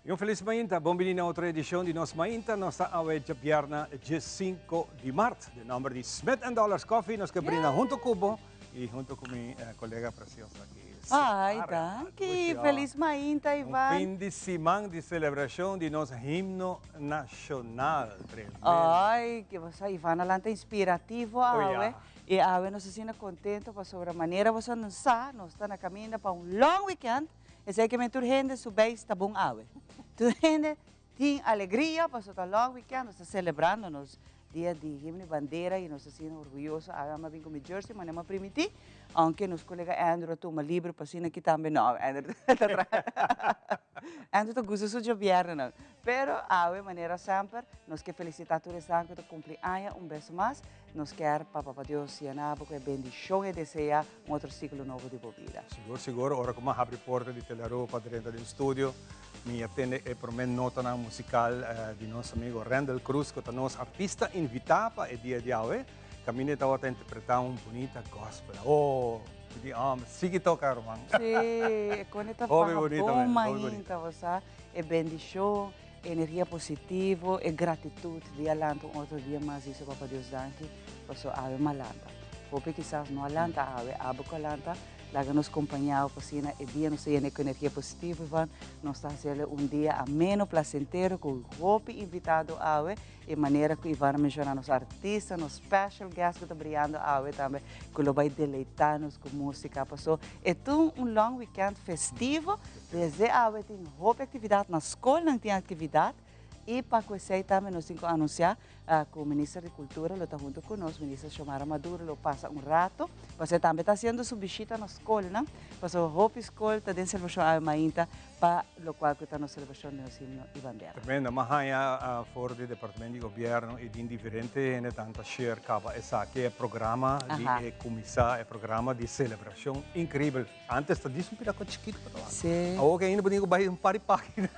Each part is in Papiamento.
Y un feliz mainta, bon bini na otro edicion di Nos Mainta. Nos ta awe djabièrnè 5 di maart. Den nomber di Smith and Dollars Coffee, nos ke brinda hunto cu bo y hunto cu mi colega precioso aki, Ay, Xiomara. danki. Feliz mainta, Ivan. Un fin di siman di celebracion di nos himno nacional. Tremendo. Ay, ke bo sa, Ivan a lanta inspirativo awe. Y awe nos asina contento pasobra manera bo sa nos sa, nos ta na caminda pa un long weekend. Esei ke men tur hende su beis ta bon awe. Tur hende tin alegria pasobra ta long weekend, nos ta celebrando nos dia di himno y bandera y nos ta asina orguyoso awe. Ami a bin cu mi jersey manera mi a primiti, aunke nos colega Andrew a tuma libre pa asina aki tambe no, Andrew ta traha. Andrew ta gusta su djobièrnènan. Pero awe manera semper nos ke felicita tur esnan cu ta cumpli aña un bes mas. Nos kier pa Papa Dios yena bo cu e bendicion e desea un otro ciclo nobo di bo bida. Sigur sigur, ora cu mi a habri porta di Telearuba pa drenta den studio, mi a tende e prome notanan musical di nos amigo Randall Cruz cu ta nos artista invita pa e dia di awe. Caminda e tabata interpreta un bunita gospel. Oh, mi di homber, sigui toca ruman. Sí, e con e ta Hopi baha bunita bon men, hopi mainta, bunita. bo sa, e bendicion. Energia positivo, e gratitud di a lanta un otro dia mas dice Papa Dios danki paso awe m'a lanta. Hopi kisas no a lanta awe, abo cu a lanta, laga nos compaña bo pa asina e dia nos ta yena cu energia positivo Ivan, nos ta haciele un dia ameno, placentero cu hopi invitado awe e manera cu Ivan a menciona nos artista, nos special guest cu ta briyando awe tambe cu lo bay deleita nos cu musica paso e ta un long weekend festivo. Desde awe tin hopi actividad, na scolnan tin actividad y pa cu esey tambe nos tin cu anuncia cu Minister di Cultura lo ta hunto cu nos, Minister Xiomara Maduro lo pasa un rato, pasobra e tambe ta haciendo su bishita na scolnan, pasobra hopi scol ta den celebracion awe mainta pa locual cu ta nos celebracion di nos himno y bandera. Tremendo, m'a haña for di Departamento di Gobierno y din diferente hende tan ta share caba esaki e programa di e cuminsa e programa di celebracion increibel. Antes ta djis un pida chikitu pa ta wak. Awor ke ainda bo tin ku bai un par di pagina.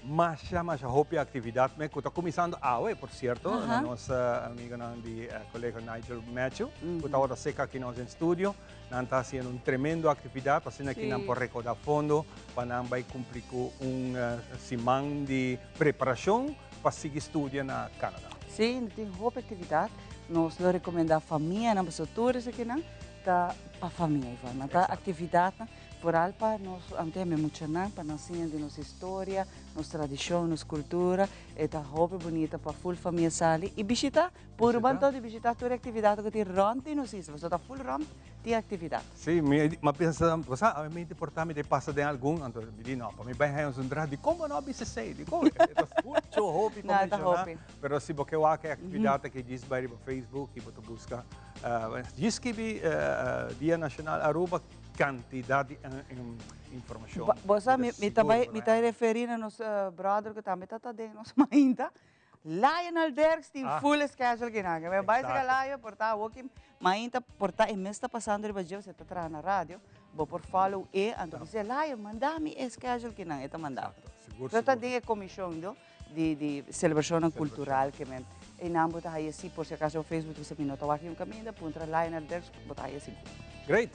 Masha masha hopi aktividat me ku ta kuminsando awe por sierto na nos amigonan di Kolegio Nigel Matthew ku tabata seka aki nos den studio. Nan ta hasiendo un tremendo aktividat asina ki nan por rekoda fondo pa nan bai kumpli ku un siman di preparashon pa sigui studia na Canada. Si, tin hopi aktividat. Nos lo rekomendá famianan pasobra tur esakinan Ta pa famia Iván, nan ta actividadnan vooral pa nos ante mi muchanan pa nan siña di nos historia, nos tradicion, nos cultura, e ta hopi bunita pa full famia sali y bishita, purba anto di bishita tur e actividad cu tin rond di nos isla, pasobra ta full rond tin actividad. Si, mi a pensa, bo sa, ami mi ta porta mi ta pasa den algun, anto mi di no, pa mi bai haña un draad, dicon bo no a bisa esey, dicon? E ta mucho hopi pa menciona, pero si bo ke wak e actividad aki djis bai riba Facebook y bo ta busca. Djis skibi Dia Nacional Aruba cantidad di informacion. Bo sa mi ta bai mi ta referi na nos brother cu tambe ta ta den nos mainta Lionel Derks tin full schedule kinan. Mi a bai sega Lio por ta awoki mainta por ta e mes ta pasando riba dje pasobra e ta traha na radio bo por follow e anto bisa Lio manda mi e schedule kinan e ta manda. Pero ta den e comision do. Di di celebracionnan cultural ke men einan bo ta haya si por si acaso Facebook ta bisa mi no ta wak un caminda puntra Lionel Dirks bo ta haya sigur. Great.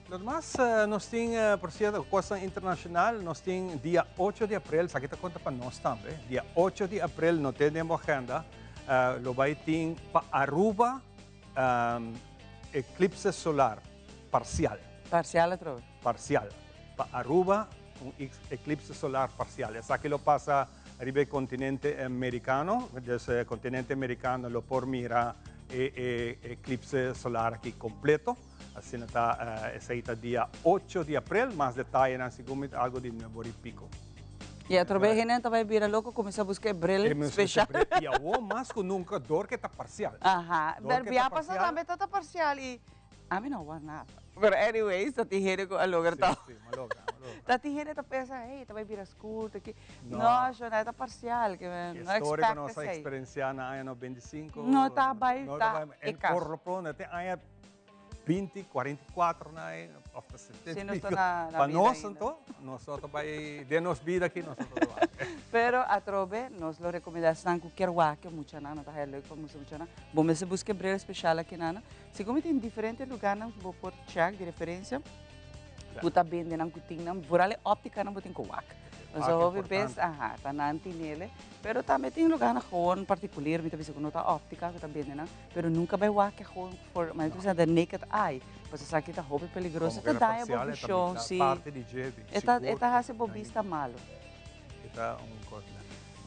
Lo demas nos tin por cierto cosnan internacional nos tin dia ocho di april esaki ta conta pa nos tambe dia ocho di april no tin den bo agenda lo bay tin pa Aruba eclipse solar parcial. Parcial atrobe. Parcial. Pa Aruba un eclipse solar parcial. Esaki lo pasa riba e continente Mericano. Dus e continente Mericano lo por mira e eclipse solar aki completo. Asina ta esey ta dia ocho di april. Mas detayenan segun mi ta algo di nuebe ora y pico. Y atrobe hende ta bay bira loco cuminsa busca e bril special. Y awo mas cu nunca door ke ta parcial. Aha. Pero bia pasa tambe ta ta parcial y Ami no wak nada. Pero anyways, ta tin hende ku a logra tòg. Sí, sí, m'a logra, m'a logra. Ta tin hende ta pensa, hey, ta bai bira skur, ta ki. No, shona, e ta parsial, ke men no E storia expect ku nos a esei. eksperensiá na aña 95. No ta bai ta e kaso. En por lo pronto, te aña 20, 44 na e, òf ta 70 Si nos ta pico. na Pa bida nos ainda. anto, nos no ta bai, den nos bida aki nos no ta bai. Pero atrobe nos lo rekomendá esnan ku kier wak e muchanan, no ta haya leuk pa mustra muchanan, bo mester buska e bril spesial akinan. Segun mi tin diferente lugarnan ku bo por check di referencia ku ta bende nan ku tin nan. Vooral e opticanan bo tin ku wak. Paso hopi bes, aha, ta nan tinele. Pero tambe tin lugarnan gewoon particulier, mi ta bisa ku no ta optica ku ta bende nan, pero nunca bai wak e gewoon for, mi ta bisa the naked eye, pasobra esaki ta hopi peligroso, e ta daña bo vision, si. E ta, e ta hasi bo bista malo. E ta un cos.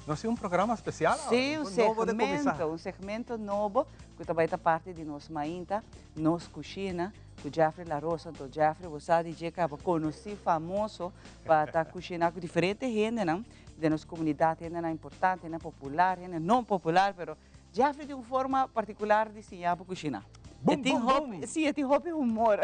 Nos tin un programa special awe. Si, un segmento, un segmento nobo ku ta bai ta parti di nos mainta, nos cushina. Cu Jeffrey La Rosa, anto Jeffrey bo sa di dje caba conoci famoso pa ta cushina cu diferente hendenan den nos comunidad, hendenan importante, hendenan popular, hende no popular, pero Jeffrey tin un forma particular di siña bo cushina. Bum, bum, bum! Si, e tin hopi humor.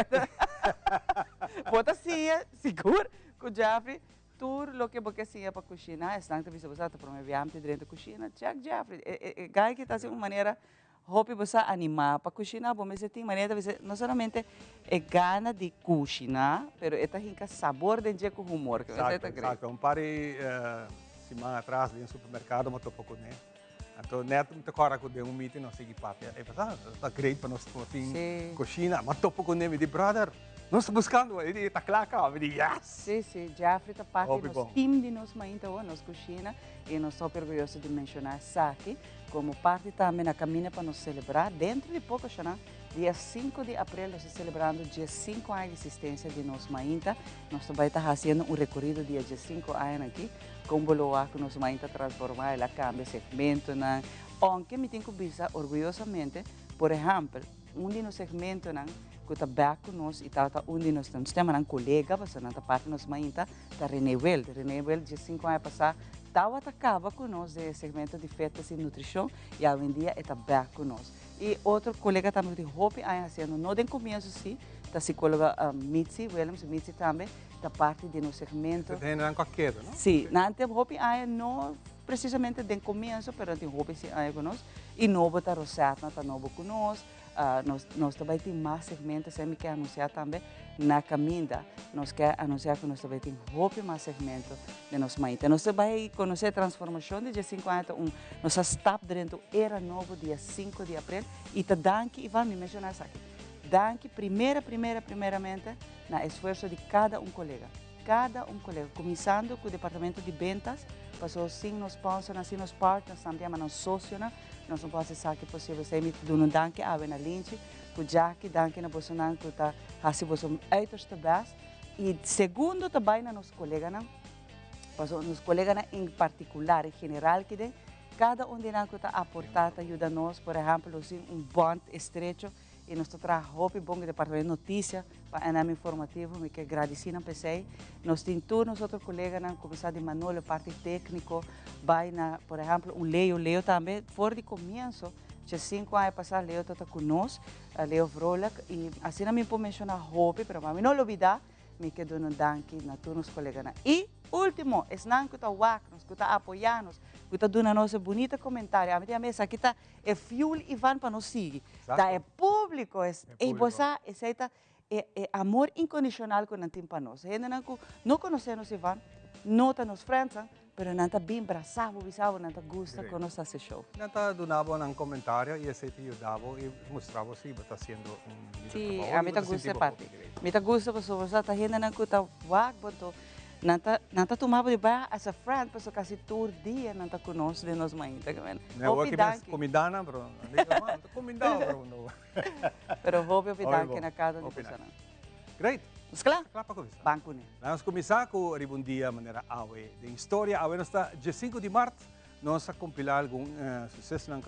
Bo ta siña sigur cu Jeffrey tur loke bo ke siña pa cushina, esnan ta bisa bo sa ta prome biaha mi ta drenta cushina, check Jeffrey, e guy ki ta haci un manera Hopi bo sa animá pa kushiná, bo mester tin manera ta bisa no solamente e gana di kushiná, pero e ta hinka sabor den dje ku humor. Exacto, exacto. Un par di siman atras den supermerkado mi a topa kuné. Anto nèt mi ta kòrda ku den un meeting nos sigui papia. E pensa, ta great pa nos por tin kushina. Mi a topa kuné, mi di, brother, nos ta buskando bo. E di, ta kla kaba. Mi di, yes! Sí, sí. Jeffrey ta parti di nos team di nos mainta awor, nos kushina, i nos ta hopi orguyoso di menshoná esaki. Como parti tambe na camina pa nos celebra dentro di poco shana, dia sinku di april nos ta celebrando diescinco aña di existencia di nos mainta. Nos ta bay ta haciendo un recorido di e diescinco añanan aki, con bo lo wak cu nos mainta transforma, el a cambia segmentonan, aunke mi tin cu bisa orguyosamente, por ehempel, un di nos segmentonan cu ta bek cu nos y tabata un di nos temanan colega, pasobra nan ta parti nos mainta, ta Rene Wild. Rene Wild diescinco aña pasa Tabata caba cu nos den e segmento di fitness y nutricion y awendia e ta bek cu nos. Y otro colega tambe cu tin hopi aña haciendo, no den comienzo si, ta psicologa Mitzi Willems. Mitzi tambe ta parti di nos segmento. Esaki ta hendenan cu a keda, no? Si, nan tin hopi aña, no precisamente den comienzo, pero nan tin hopi si aña cu nos. Y nobo ta Rosetna ta nobo cu nos. Nos nos ta bai tin mas segmento, esei mi ke anunsiá tambe na kaminda. Nos ke anunsiá ku nos ta bai tin hopi mas segmento den nos maite. Nos ta bai konosé transformashon di diesinku aña ta un nos a stap drenta un era nobo dia sinku di aprel i ta danki Ivan mi menshoná esaki danki primera primera primeramente na esfuerso di kada un kolega. Kada un kolega, kuminsando ku departamento di bentas, pasobra sin nos sponsornan, sin nos partners, nan ta yama nan sosionan, nos no por hasi esaki posibel. Esei mi ta duna un danki awe na Linchi, ku Jackie, danki na bosonan ku ta hasi boso uiterste best. I segundo ta bai na nos koleganan, pasobra nos koleganan en partikular, en general kiden, kada un di nan ku ta aportá, ta yuda nos, por ehèmpel, nos tin un bond estrecho I nos ta traha hopi bon ku Departamento di Notisia pa NM Informativo. Mi ke gradisí nan p'esei. Nos tin tur nos otro koleganan, kuminsá di Manolo, parti tékniko, bai na, por ehèmpel, un Leo. Leo tambe for di komienso, dje sinku aña pasá, Leo ta ta ku nos, Leo Vrolijk. I asina mi por menshoná hopi, pero pa mi no lubidá, Mi ke duna un danki na tur nos koleganan. I ultimo, esnan ku ta wak nos, ku ta apoyá nos, ku ta duna nos e bunita komentario. Ami tin a mesa, aki ta e fuel Ivan pa nos sigui. Ta e públiko, e bo sa, esei ta e e amor inkondishonal ku nan tin pa nos. Hendenan ku no konosé nos Ivan, no ta nos frèndsnan, Pero nan ta bin brasa bo, bisa bo nan ta gusta con nos haci show. Nan ta duna bo nan comentario y esey ta yuda bo y mustra bo si bo ta haciendo un bunito trabao. Si, ami ta gusta e parti. Mi ta gusta pasobra bo sa ta hendenan cu ta wak bo anto nan ta nan ta tuma bo di bai as a friend pasobra casi tur dia nan ta cu nos den nos mainta. Hopi danki. Cuminda nan pero nan ta cuminda bo pero no. Pero hopi hopi danki na cada un di bosonan. Great. Nos kla? Kla pa kuminsá. Ban kuné. Laga nos kuminsá ku riba un dia manera awe den historia. Awe nos ta diesinku di mart. Nos a kompilá algun susesonan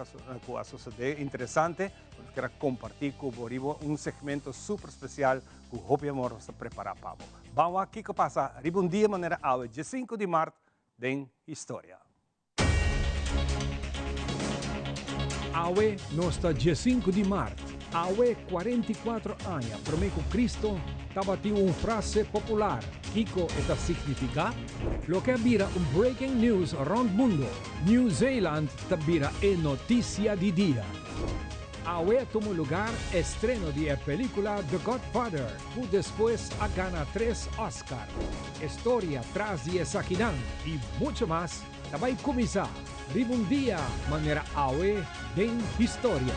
ku a sosodé interesante ku nos kier a kompartí ku bo riba un segmento super spesial ku hopi amor nos ta prepará pa bo. Ban wak kiko pasa riba un dia manera awe diesinku di mart den historia. Awe nos ta diesinku di mart. Awe 44 aña promé ku Kristo tabatin un frase popular. Kiko e ta signifiká? Loke a bira un breaking news rònt mundu, New Zealand ta bira e notisia di dia. Awe a tuma lugar estreno di e pelíkula The Godfather ku despues a gana tres Oscar. E storia tras di esakinan i mucho mas ta bai kuminsá riba un dia manera awe den historia.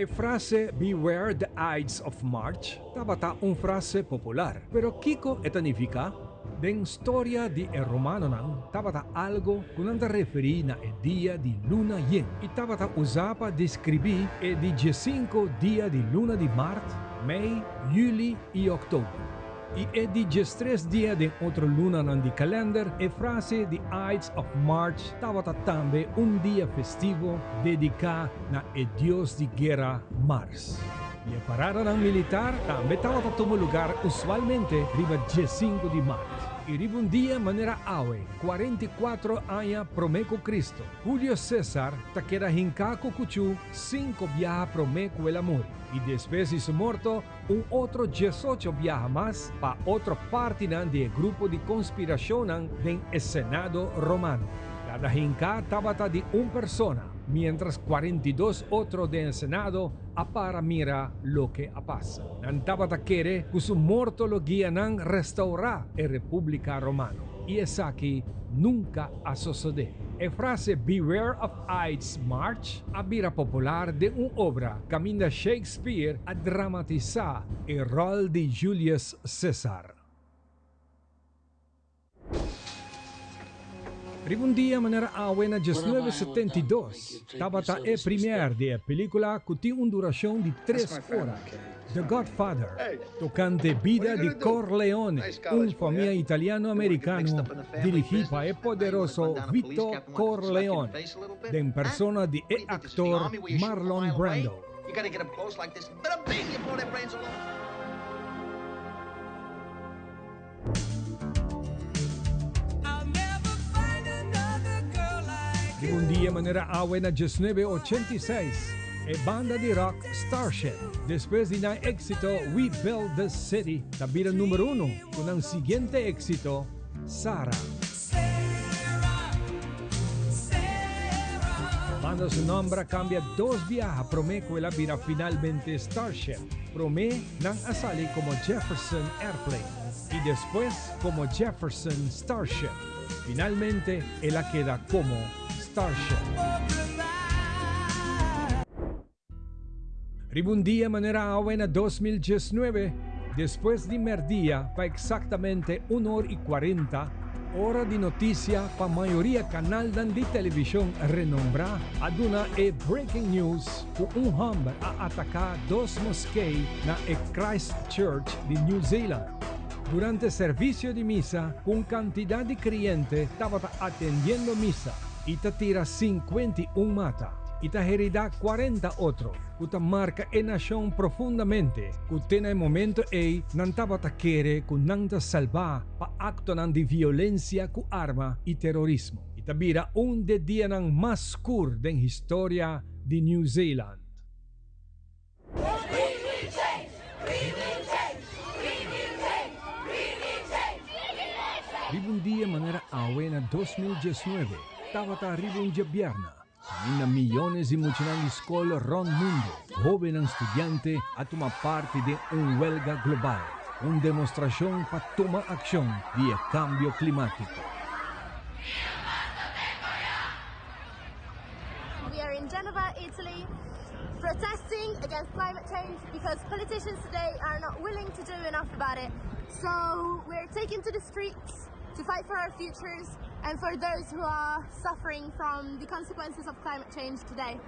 E frase Beware the Ides of March tabata un frase popular, pero kiko e ta nifiká? Den storia di e romanonan tabata algo ku nan ta referí na e dia di luna yen i tabata usá pa deskribí e di diesinku dia di luna di mart, mei, yüli i òktober. I e di diestres dia den otro lunanan di kalènder, e frase di Ides of March tabata tambe un dia festivo dediká na e dios di guera Mars. I e paradanan militar tambe tabata tuma lugar usualmente riba diesinku di mart. I riba un dia manera awe, 44 aña promé ku Kristu, Julio Cesar ta keda hinká ku kuchú sinku biaha promé ku el a muri. I despues di su morto, Un otro diesocho biaha mas pa otro partinan di e grupo di konspirashonnan den e Senado Romano. Kada hinká tabata di un persona, miéntras 42 otro den e Senado a para mira loke a pasa. Nan tabata kere ku su morto lo guia nan restourá e Repúblika Romano, i esaki nunka a sosodé. E frase Beware of Ides March a bira popular den un obra kaminda Shakespeare a dramatisá e ròl di Julius Cesar. Riba un dia manera awe na 1972 tabata e premier di e pelíkula ku tin un durashon di tres ora, The Godfather, tokante bida di Corleone, un famia italiano-amerikano dirigí pa e poderoso Vito Corleone, den persona di e aktor Marlon Brando. Riba un dia manera awe na 1986, e banda di rock Starship, despues di nan éxito We Built This City, ta bira number uno ku nan siguiente éxito, Sara. Banda su nomber a cambia dos biaha prome cu el a bira finalmente Starship. Prome nan a sali como Jefferson Airplane y despues como Jefferson Starship. Finalmente el a keda como Starship. Riba un dia manera awe na 2019, despues di merdia pa eksaktamente un or i 40, ora di notisia pa mayoria kanalnan di televishon renombrá a duna e breaking news ku un hòmber a ataká dos moskee na e Christchurch di New Zealand durante servisio di misa ku un kantidat di kreyente tabata atendiendo misa i ta tira 51 mata i ta heridá 40 otro, ku ta marka e nashon profundamente, ku te na e momento ei nan tabata kere ku nan ta salbá pa aktonan di violensia ku arma i terorismo, i ta bira un d'e dianan mas skur den historia di New Zealand. Riba un dia manera awe na 2019, tabata riba un djabièrnè, kaminda miyones di muchanan di skol rònt mundu, hóbennan studiante, a tuma parti den un wèlga global, un demostrashon pa tuma akshon di e kambio klimátiko. We are in Genova, Italy, protesting against climate change because politicians today are not willing to do enough about it. So we're taking to the streets to fight for our futures and for those who are suffering from the consequences of climate change today.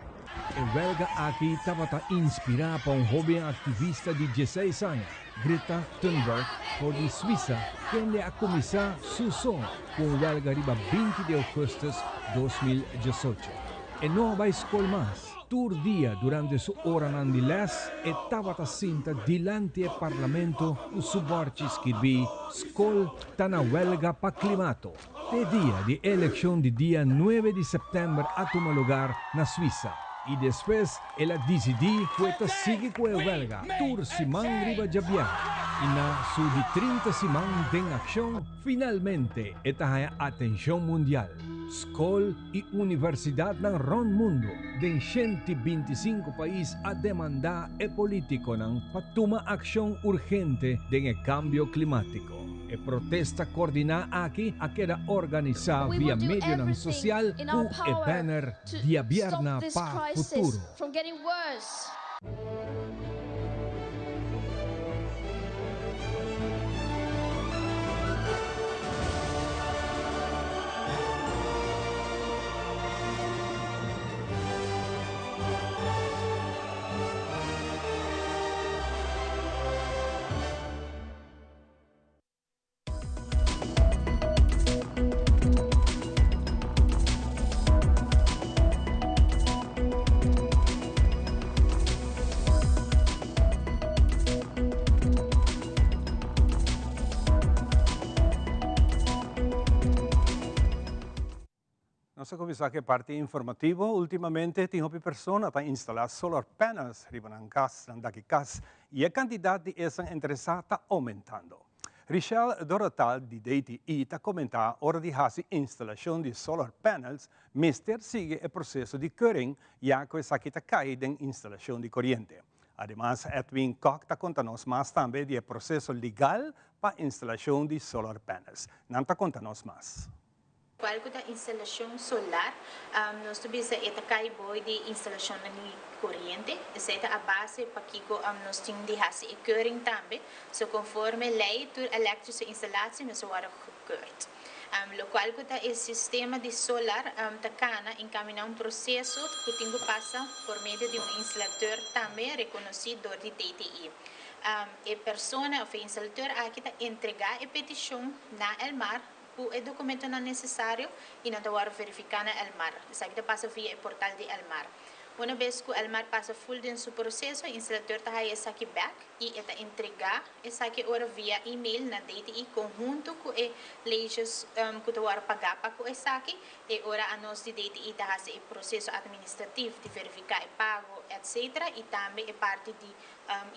E wèlga aki tabata inspirá pa un hóben aktivista di 16 aña, Greta Thunberg, for di Suisa, kende a kuminsá su so ku un wèlga riba 20 di ougùstùs 2018. E no a bai skol mas. Tur dia durante su oranan di lès e tabata sinta dilanti e parlamento ku su bòrchi skirbí Skol ta na wèlga pa klimato. Te dia di e elekshon di dia 9 di sèptèmber a tuma lugar na Suisa i despues el a disidí ku e ta sigui ku e wèlga tur siman riba djabièrnè i na su di 30 siman den akshon finalmente e ta haña atenshon mundial. Skol i universidatnan rònt mundu den 125 pais a demandá e polítikonan pa tuma akshon urgente den e kambio klimátiko. E protesta koordiná aki a keda organisá We via will do medionan everything sosial in ku our e power banner to Diabierna stop this pa crisis Futuro. from getting worse. Nos a cuminsa cu e parti informativo. Ultimamente tin hopi persona ta instala solar panels riba nan cas, nan dak di cas, y e cantidad di esnan interesa ta aumentando. Richelle Dorotal di DTI ta comenta ora di haci instalacion di solar panels mester sigui e proceso di keuring ya cu esaki ta cay den instalacion di coriente. Ademas Edwin Kock ta conta nos mas tambe di e proceso legal pa instalacion di solar panels. Nan ta conta nos mas. Cual cu ta instalacion solar, nos ta bisa e ta cay boy di instalacionnan di coriente. Esey ta a base pakico nos tin di haci e keuring tambe. So conforme ley tur electrische instalatie mester wordo gekeurd. Locual cu ta e sistema di solar ta cana encamina un proceso cu tin cu pasa por medio di un instalateur tambe reconoci door di DTI. E persona of e instalateur aki ta entrega e peticion na Elmar ku e dokumentonan nesesario i nan ta wòrdu verifiká na Elmar. Esaki ta pasa via e portal di Elmar. Una bes ku Elmar pasa ful den su proseso, e instalateur ta haya esaki bèk i e ta entregá esaki ora via email na DTI konhunto ku e leges ku ta wòrdu pagá pa ku esaki. E ora anos di DTI ta hasi e proseso administratief di verifiká e pago etc. I tambe e parti di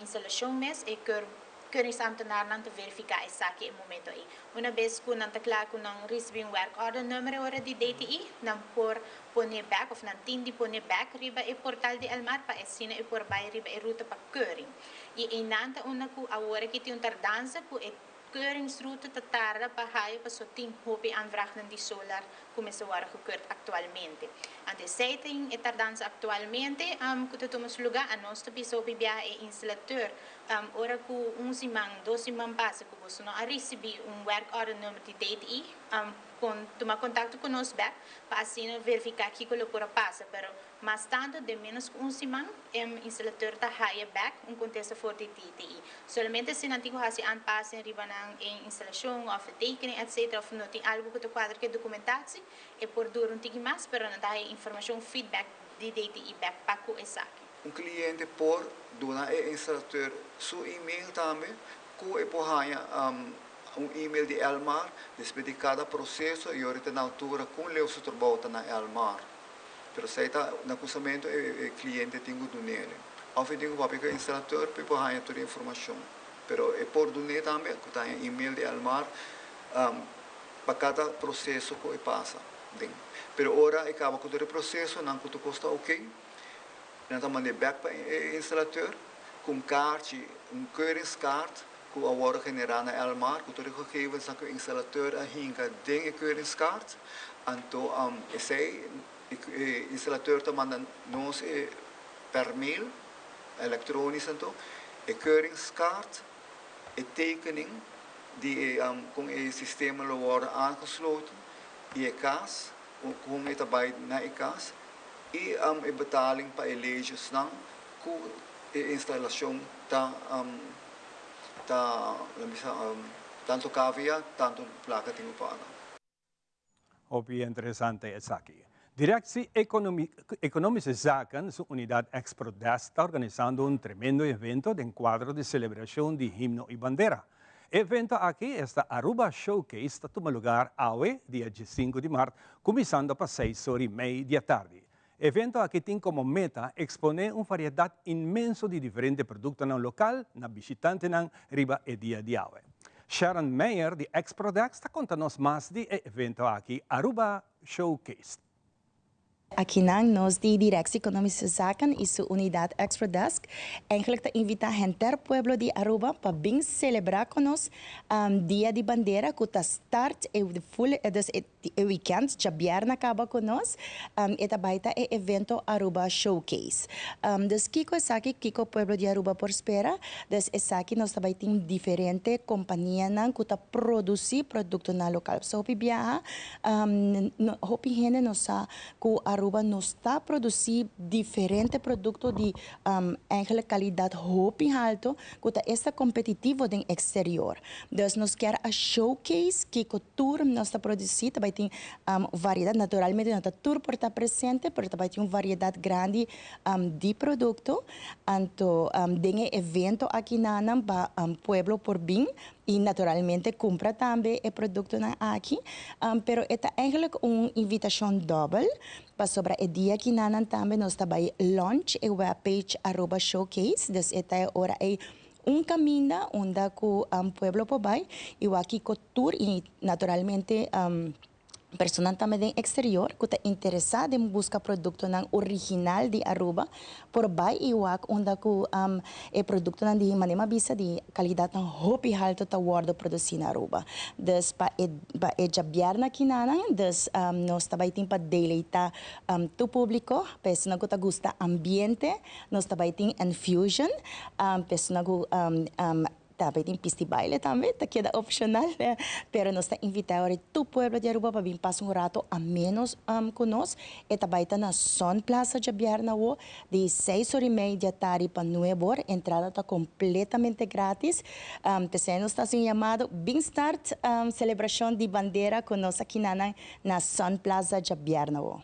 instalashon mes, e keur. Keuringsambtenarnan ta verifiká esaki e momento ei. Una bes ku nan ta kla ku nan risibí un werkordernummer e ora di DTI, nan por pone bèk òf nan tin di pone bèk riba e portal di Elmar pa asina e por bai riba e ruta pa keuring. I einan ta unda ku awor aki tin un tardansa ku e keuringsruta ta tarda pa haya paso tin hopi aanvraagnan di solar ku mester wòrdu gekeurd aktualmente. Anto esei tin e tardansa aktualmente ku ta tuma su lugá. Anos ta bisa hopi biaha e instalateur Ora ku un siman, dos siman pasa ku boso no a risibí un werkordernummer di DTI, kon tuma kontakto ku nos bèk pa asina verifiká kiko lo por a pasa. Pero mas tantu den ménos ku un siman e instalateur ta haya bèk un kontesta for di DTI. Solamente si nan tin ku hasi aanpassing riba nan e instalashon òf e tekening etcetera òf no tin algu ku ta kuadra ku e dokumentatie, e por dura un tiki mas pero nan ta haya informashon, feedback, di DTI bèk pa ku esaki. Un cliente por duna e instalateur su email tambe cu e por haña un email di Elmar despues di cada proceso y ora ta na altura con leu su trabou ta na Elmar. Pero esey ta na cusamentu e cliente tin cu dunele. Of e tin cu papia cu e instalateur pa e por haña tur e informacion. Pero e por dune tambe cu ta haña email di Elmar pa cada proceso cu e pasa den. Pero ora e caba cu tur e procesonan cu tur cos ta ok, Nan ta mand'é bèk pa e instalateur ku un kaarchi, un keuringskaart ku a wòrdu generá na Elmar ku tur e gegevensnan ku e instalateur a hinka den e keuringskaart. Anto esei e instalateur ta manda nos e per mail elektronisch anto e keuringskaart, e tekening di e kon e sistema lo wòrdu aangesloten i e kas, kon e ta bai na e kas. I e betaling pa e legesnan ku e instalashon ta ta bisa tantu kavia tantu plaka tin ku paga. Hopi interesante esaki. Directie Economische Zaken su unidad Exprodest ta organisando un tremendo evento den cuadro di celebracion di Himno y Bandera. E evento aki esta Aruba Showcase ta tuma lugar awe, dia diesinku di mart, kuminsando pa seis or i mei di atardi. E evento aki tin komo meta eksponé un variedat inmenso di diferente produktonan lokal na bishitantenan riba e dia di awe. Sharon Meyer di Exprodex ta konta nos mas di e evento aki, Aruba Showcase. Akinan nos di Directie Economische Zaken y su unidad Exprodesk eigenlijk ta invita henter pueblo di Aruba pa bin celebra cu nos Dia di Bandera cu ta start e full dus e weekend djabièrnè caba cu nos e ta bay ta e evento Aruba Showcase. Dus kico esaki kico pueblo di Aruba por spera? Dus esaki nos ta bay tin diferente companianan cu ta produci productonan local. So hopi biaha Hopi hende no sa ku. Aruba nos ta produci diferente producto di eigenlijk calidad hopi halto cu ta esta competitivo den exterior. Dus nos kier a showcase kico tur nos ta produci, ta bay tin variedad, naturalmente no ta tur por ta presente, pero ta bay tin un variedad grandi di producto. Anto den e evento aki nan pa pueblo por bin y naturalmente cumpra tambe e productonan aki. Pero e ta eigenlijk un invitacion dobel, pasobra e dia aki nan tambe nos ta bay launch e webpage Aruba Showcase, dus e ta e ora ey un caminda unda cu pueblo por bay y wak kico tur y naturalmente Personanan tambe den exterior cu ta interesa den busca productonan original di Aruba por bay y wak unda cu e productonan di manera mi a bisa di calidadnan hopi halto ta wordo produci na Aruba. Dus pa e pa e djabièrnè kinanan dus nos ta bay tin pa deleita tur publico, personanan cu ta gusta ambiente nos ta bay tin Enfusion, personanan cu Tambe tin pista di baile tambe, ta keda opcional, pero nos ta invita awor tur pueblo di Aruba pa bin pasa un rato amenos cu nos. E ta bay ta na Sun Plaza djabièrnè awo, di seis ora y mei di atardi pa nuebe or. Entrada ta completamente gratis. P'esei nos ta haci un yamado, bin start celebracion di bandera cu nos akinanan na Sun Plaza djabièrnè awo.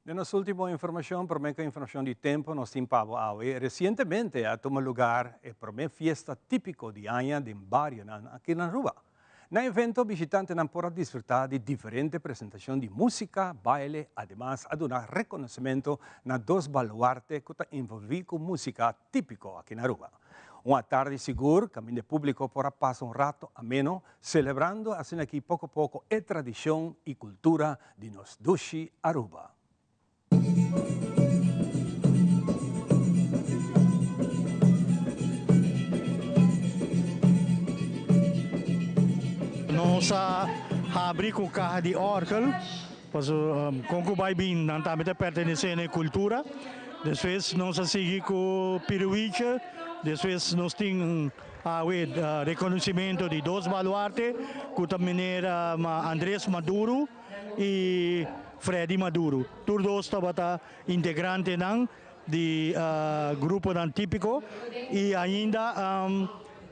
Den nos ultimo informacion, prome cu informacion di tempo nos tin pa bo awe. Recientemente a tuma lugar e prome fiesta tipico di aña den barionan aki na Aruba. Na evento bishitantenan por a disfruta di diferente presentacion di musica, baile, ademas a duna reconocimento na dos baluarte cu ta envolvi cu musica tipico aki na Aruba. Un atardi sigur caminda e publico por a pasa un rato ameno celebrando asina aki poco poco e tradicion y cultura di nos dushi Aruba. Nos a habri cu caha di orgel, pasobra con cu bay bin nan tambe ta pertenece na e cultura. Despues nos a sigui cu Piruwiche, despues nos tin Awe reconocimento di dos baluarte cu ta meneer Andres Maduro y Freddy Maduro. Tur dos tabata integrantenan di gruponan tipico y ainda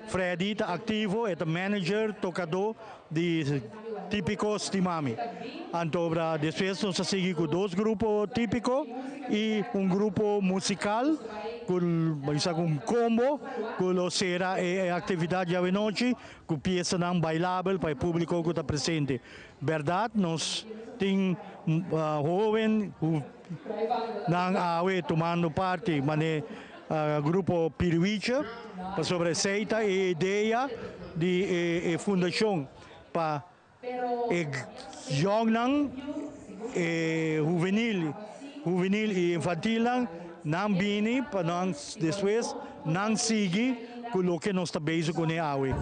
Freddy ta activo, e ta manager, tocador di Tipico Stimami. Anto despues nos a sigui cu dos grupo tipico y un grupo musical cu bisa cu un combo cu lo cera e actividad djawe-nochi cu piesanan bailabel pa e publico cu ta presente. Berdad nos tin hoben cu nan awe tumando parti mane grupo Pirwiche pasobra esey ta e idea di e fundacion pa e yongnan, e huvenil, huvenil y infantilnan nan bini pa nan despues nan sigui cu loke nos ta bezig cune awe.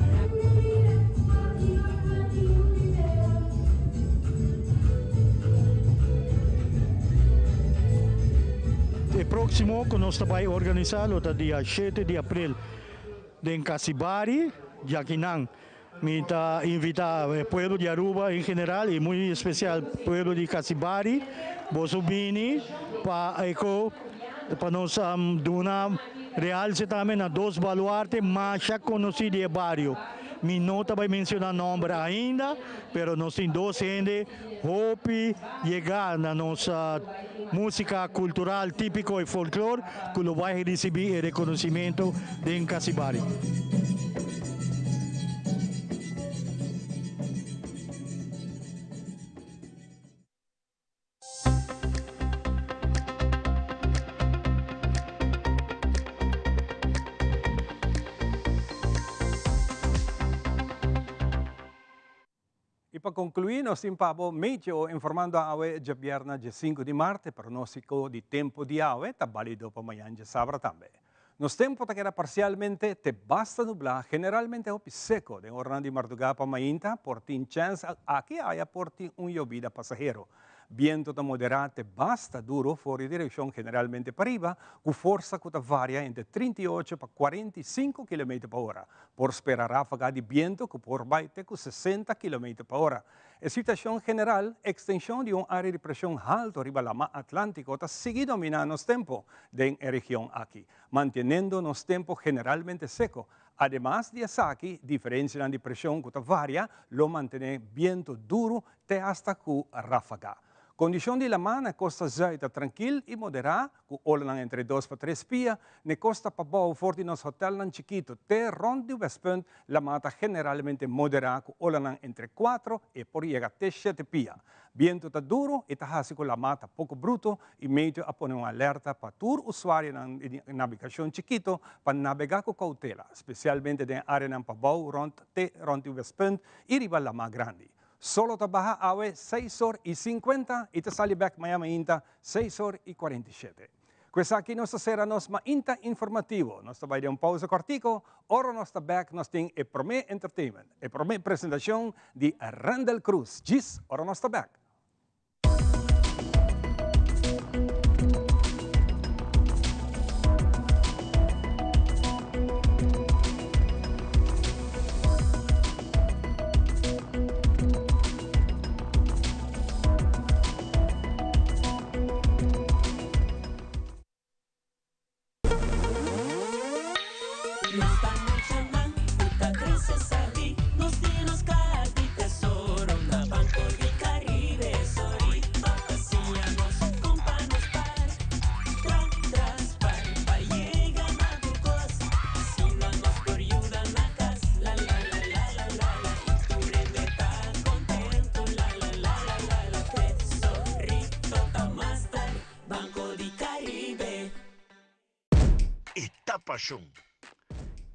E proximo cu nos ta bay organisa lo ta dia shete di april den Casibari, djakinan mi ta invita e pueblo di Aruba en general y muy especial pueblo di Casibari boso bini pa eco pa nos duna realce tambe na dos baluarte masha conoci di e bario. Mi no ta bay menciona nomber ainda, pero nos tin dos hende hopi yega na nos musica cultural tipico y folklor cu lo bay ricibi e reconocimento den Casibari. Y pa conclui nos tin pa bo meteo informando awe djabièrnè dje sinku di mart e pronóstiko di tempu di awe ta balido pa mañan djasabra tambe. Nos tempu ta keda parsialmente te basta nublá, generalmente hopi seko. Den oranan di mardugá pa mainta por tin chèns aki aya por tin un yobida pasahero. Biento ta moderá te basta duro for di direkshon generalmente pariba, ku forsa ku ta varia entre 38 pa 45 kilometer pa ora. Por spera ráfaga di biento ku por bai te ku 60 kilometer pa ora. E situashon general, ekstenshon di un área di preshon haltu riba Lama Atlántiko ta sigui dominá nos tempu den e region aki, mantenendo nos tempu generalmente seko. Ademas di esaki, diferensianan di preshon ku ta varia lo mantené bientu duru te asta ku ráfaga. Kondishon di lamá na kosta zùit ta trankil i moderá, ku olanan entre dos pa tres pia. N'e kosta pabou for di nos hotèlnan chikitu te rònt di Westpunt, lamá ta generalmente moderá ku olanan entre kuatro e por yega te shete pia. Bientu ta duru i ta hasi ku lamá ta poko brutu i Meteo a pone un alerta pa tur usuarionan di nabegashon chikitu pa nabegá ku koutela, spesialmente den áreanan pabou rònt te rònt di Westpunt i riba lamá grandi. Solo ta baha awe seis or i sinkuenta i ta sali bek maña mainta seis or i kuarenta i shete. Ku esaki nos ta sera nos mainta informativo. Nos ta bai den un pausa kòrtiku, ora nos ta bek nos tin e promé entertainment, e promé presentashon di Randel Cruz. Djis ora nos ta bek. Nos ta muchanan ku ta krese sabí, nos tin nos kaha di tesoro na Banco di Caribe. Sorry pa siña nos kon pa nos par, tra tras par pa yega na tur kos. Asina nos por yuda na kas, la la la la la la la i tur hende ta kontentu, la la la la la la. Tesorito ta master, Banco di Caribe. E ta pashon.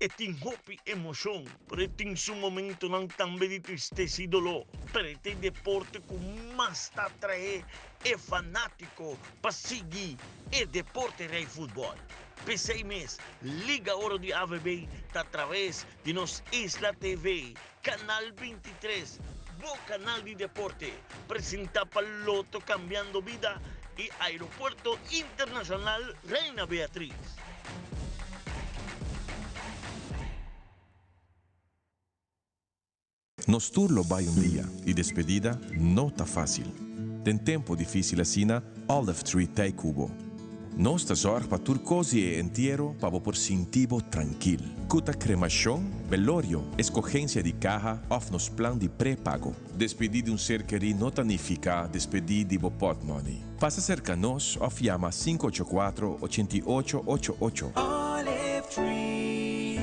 E tin hopi emoshon, pero e tin su momentonan tambe di tristesa i doló. Pero e ta e deporte ku mas ta atraé e fanátiko pa sigui e deporte rei futbòl. P'esei mes, Liga Oro di AVB ta atraves di nos Isla TV, Kanal 23, bo kanal di deporte, presentá pa Lotto Cambiando Bida i Aeropuerto Internacional Reina Beatriz. Nos tur lo bai un dia y despedida no ta facil. Den tempo dificil asina, Olive Tree t'ey cu bo. Nos ta zorg pa tur cos di e entiero pa bo por sinti bo trankil. Cu ta cremacion, belorio, escogencia di caha of nos plan di pre-pago. Despedi di un ser keri no ta nifica despedi di bo potmoney. Pasa cerca nos of yama sinku ocho kuatro, ochenta i ocho, ocho ocho. Olive Tree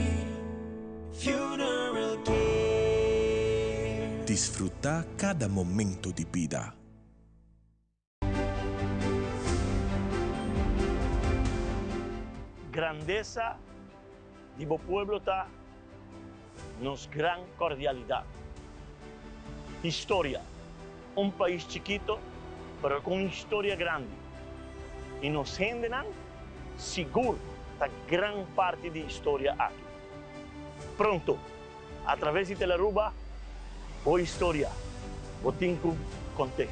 Funeral Care. Disfruta cada momento di bida. Grandesa di bo pueblo ta nos gran cordialidad. Historia, Un pais chikito pero cu un historia grandi y nos hendenan sigur ta gran parti di historia aki. Pronto, a traves di Telearuba, bo historia bo tin cu cont'e.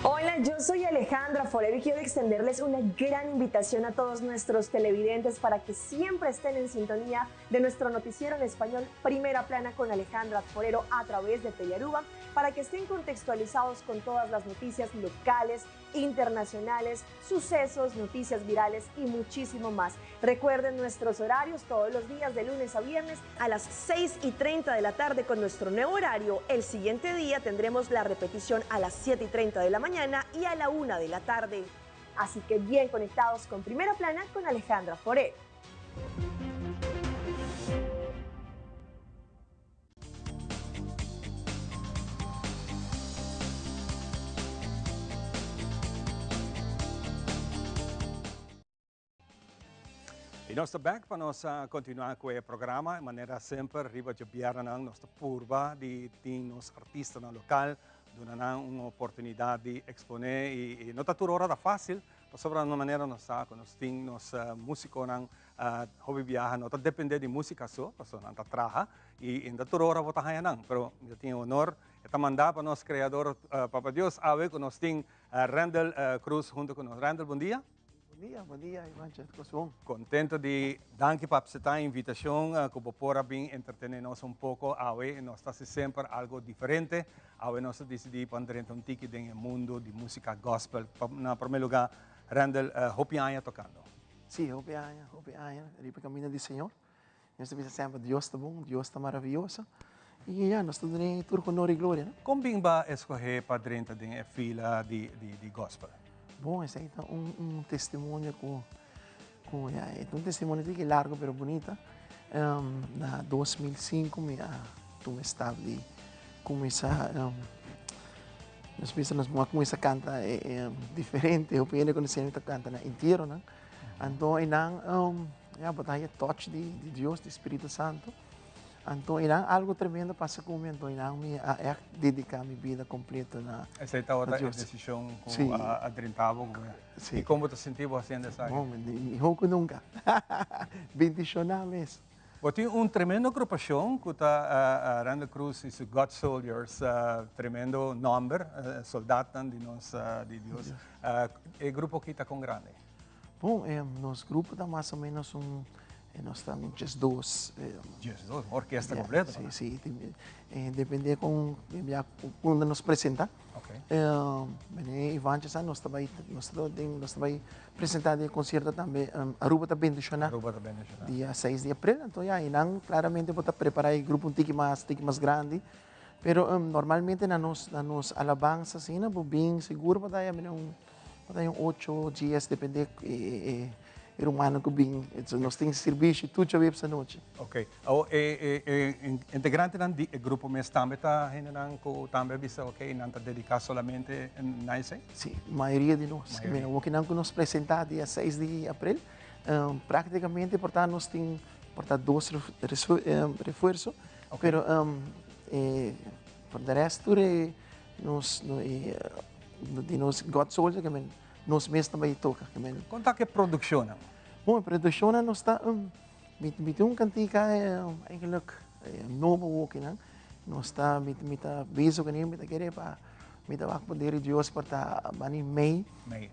Hola, yo soy Alejandra Forero y quiero extenderles una gran invitación a todos nuestros televidentes para que siempre estén en sintonía de nuestro noticiero en español Primera Plana con Alejandra Forero a través de Telearuba, para que estén contextualizados con todas las noticias locales, internacionales, sucesos, noticias virales y muchísimo más. Recuerden nuestros horarios todos los días de lunes a viernes a las 6 y 30 de la tarde con nuestro nuevo horario. El siguiente día tendremos la repetición a las 7 y 30 de la mañana y a la 1 de la tarde. Así que bien conectados con Primera Plana con Alejandra Foré. Y nos ta back pa nos continua cu e programa. Manera semper riba djabièrnènan nos ta purba di tin nos artistanan local, duna nan un oportunidad di expone y no ta tur ora ta facil pasobra na manera nos sa cu nos tin nos musiconan hopi biaha no ta depende di musica so pasobra nan ta traha y no ta tur ora bo ta haya nan pero mi ta tin e honor e ta manda pa nos creador Papa Dios awe cu nos tin Randall Cruz hunto cu nos. Randall bon dia. Bon dia, bon dia Ivancha, kos bon? Contento di danki pa acepta e invitacion cu bo por a bin entretene nos un poco awe. Nos ta haci semper algo diferente. Awe nos a dicidi pa drenta un tiki den e mundo di musica gospel. Na prome lugar, Randall, hopi aña tocando? Si, hopi aña, hopi aña riba e camino di Señor. Nos ta bisa semper Dios ta bon, Dios ta maraviyoso. Y ya, nos ta dun'é tur honor y gloria, no? Kon bin ba escoge pa drenta den e fila di di gospel? Bon, esei ta un un testimonio cu cu ya e ta un testimonio tiki largo pero bunita. Na 2005 mi a tuma e stap di cuminsa nos bisa nos a cuminsa canta diferente, hopi hende conoce mi ta canta na entieronan. Anto einan ya bo ta haya touch di di Dios, di Spiritu Santo. Anto einan algo tremendo pasa ku mi, anto einan mi a ègt dediká mi bida kompleto na na Dios. Esei tabata e desishon ku a drenta bo ku I kon bo ta sinti bo hasiendo esaki? Bon, mihó ku nunka. Bendishoná mes. Bo tin un tremendo agrupashon ku ta Randall Cruz i su God Soldiers, tremendo nòmber, soldatnan di nos di Dios. E grupo aki ta kon grandi? Bon, nos grupo ta mas o menos un, nos ta un diesdos. Diesdos, un orkesta kompleto. Si, si, depende kon unda nos presenta. Meneer Ivancho sa nos ta bai nos ta den nos ta bai presenta den e concierto tambe Aruba ta bendiciona. Aruba ta bendiciona. Dia seis di april anto ya einan claramente bo ta prepara e grupo un tiki mas tiki mas grandi pero normalmente na nos na nos alabansa asina bo bin sigur bo ta haya mene un bo ta haya un ocho dies depende e e rumannan ku bin nos tin sirbishi tur djaweps anochi. Ok. Awor e e integrantenan di e grupo mes tambe ta hendenan ku tambe a bisa ok nan ta dediká solamente na esei? Sí, mayoria di nos. Mayoria. Wokinan ku nos presentá dia seis di aprel, práktikamente por ta nos tin por ta dos refuerso, pero por de rest tur e nos di nos God Soldier ke men nos mes ta bai toka. Kon ta ku e produkshonnan? Bon, e produkshonnan nos ta. Mi tin un kantika eigenlijk nobo wokinan. Nos ta, mi ta bezig kuné, mi ta kere pa mi ta wak poder di Dios por ta bani mei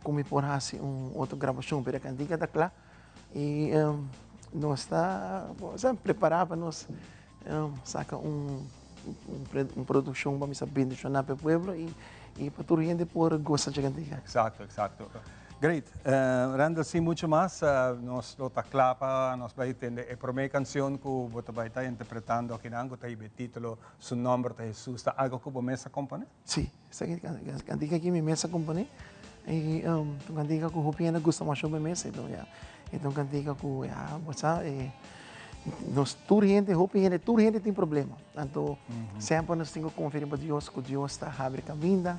ku mi por hasi un otro grabashon. Pero e kantika ta kla i nos ta prepará pa nos saka un produkshon pa mi sa bendishoná pa e pueblo i pa tur hende por gosa dje kantika. Eksakto, eksakto. Great. Randall, sin mucho mas, nos lo ta kla pa nos bai tende e prome cancion cu bo ta bai ta interpretando akinan, cu ta hiba e titulo Su nomber ta Jesus. Ta algo cu bo mes a compone? Si, esaki cantica aki mi mes a compone. Y ta un cantica cu hopi hende gusta masha hopi mes. Enton ya, e ta un cantica cu ya, bo sa, nos tur hende, hopi hende, tur hende tin problema. Anto semper nos tin cu confia riba Dios, cu Dios ta habri caminda.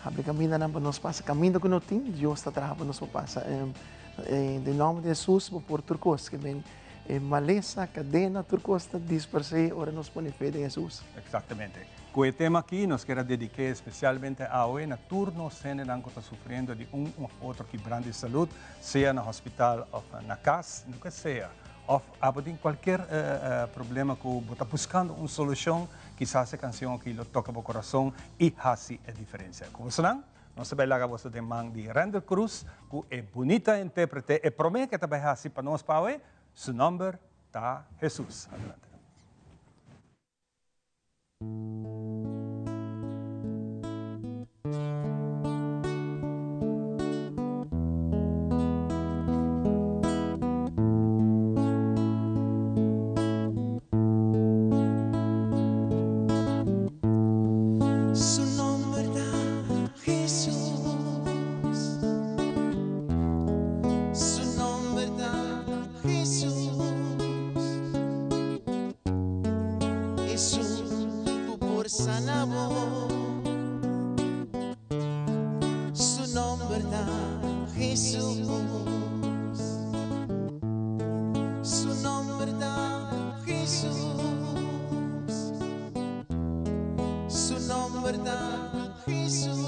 Habri kamindanan pa nos pasa. Kaminda ku no tin, Dios ta traha pa nos por pasa. Den nòmber di Hesus bo por tur kos. Ke men e malesa, kadena, tur kos ta disparsé ora nos pone fe den Hesus. Eksaktamente. Ku e tema aki nos kier a dedik'é espesialmente awe na tur nos hendenan ku ta sufriendo di un òf otro kibran di salud, sea na hospital òf na kas, loke sea. Òf abo tin kualkier problema ku bo ta buskando un solushon, Kisas e kansion aki lo toka bo kurason i hasi e diferensia. Ku bosonan, nos ta bai laga boso den man di Randall Cruz ku e bunita intérprete, e promé ke ta bai hasi pa nos pa awe, su nòmber ta Jesus. Adelante. Esun ku por sana bo. Su nomber ta Hesus. Su nomber ta Hesus. Su nomber ta Hesus.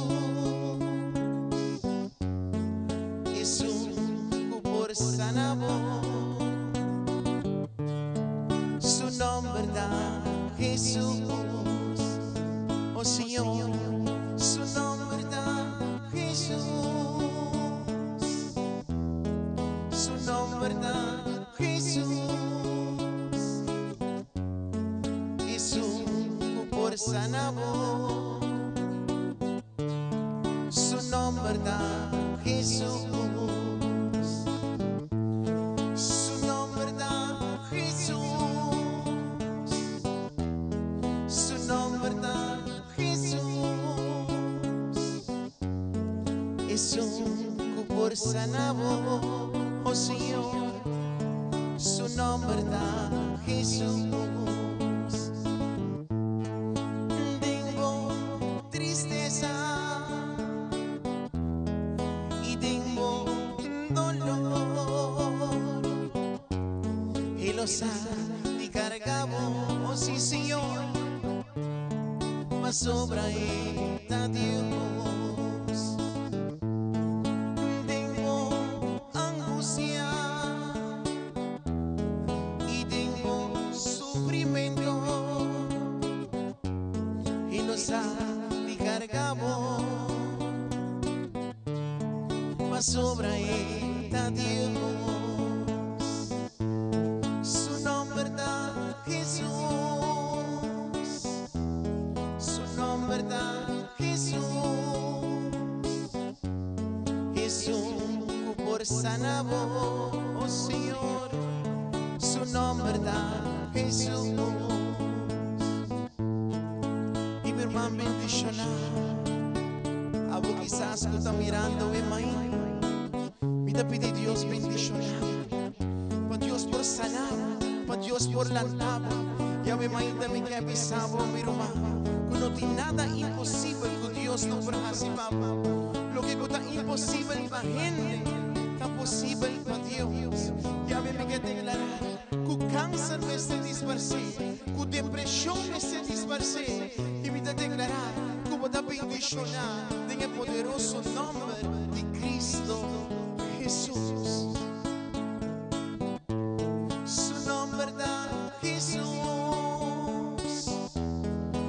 Esun ku por sana bo. Su nomber ta Hesus. Oh Señor, su nomber ta Hesus. Su nomber ta Hesus. Esun ku por sana bo. Su nomber ta Hesus. Su nomber ta Hesus. Su nomber ta Hesus. Esun ku por sana bo, oh Señor. Su nomber ta Hesus. Den bo tristesa i den bo dolor, E lo sa di carga bo, sí Señor, pasobra E ta Dios. Den bo angustia i den bo sufrimento, E lo sa di carga bo, pasobra E ta Dios. Su nomber ta Hesus. Su nomber ta Hesus. Esun ku por sana bo, oh Señor. Su nomber ta Hesus. I mi herman bendishoná, abo kisas ku ta mirando e mainta, mi ta pidi Dios bendishoná bo, pa Dios por sana bo, pa Dios por lanta bo. I awe mainta mi ke bisa bo, mi ruman, ku no tin nada imposibel ku Dios no por hasi pa bo. Loke ku ta imposibel pa hende, ta posibel pa Dios. I awe mi ke deklará ku kanser mester disparsé, ku depreshon mester disparsé, i mi ta deklará ku bo ta bendishoná den e poderoso nòmber di Cristo Hesus. Su nòmber ta Hesus.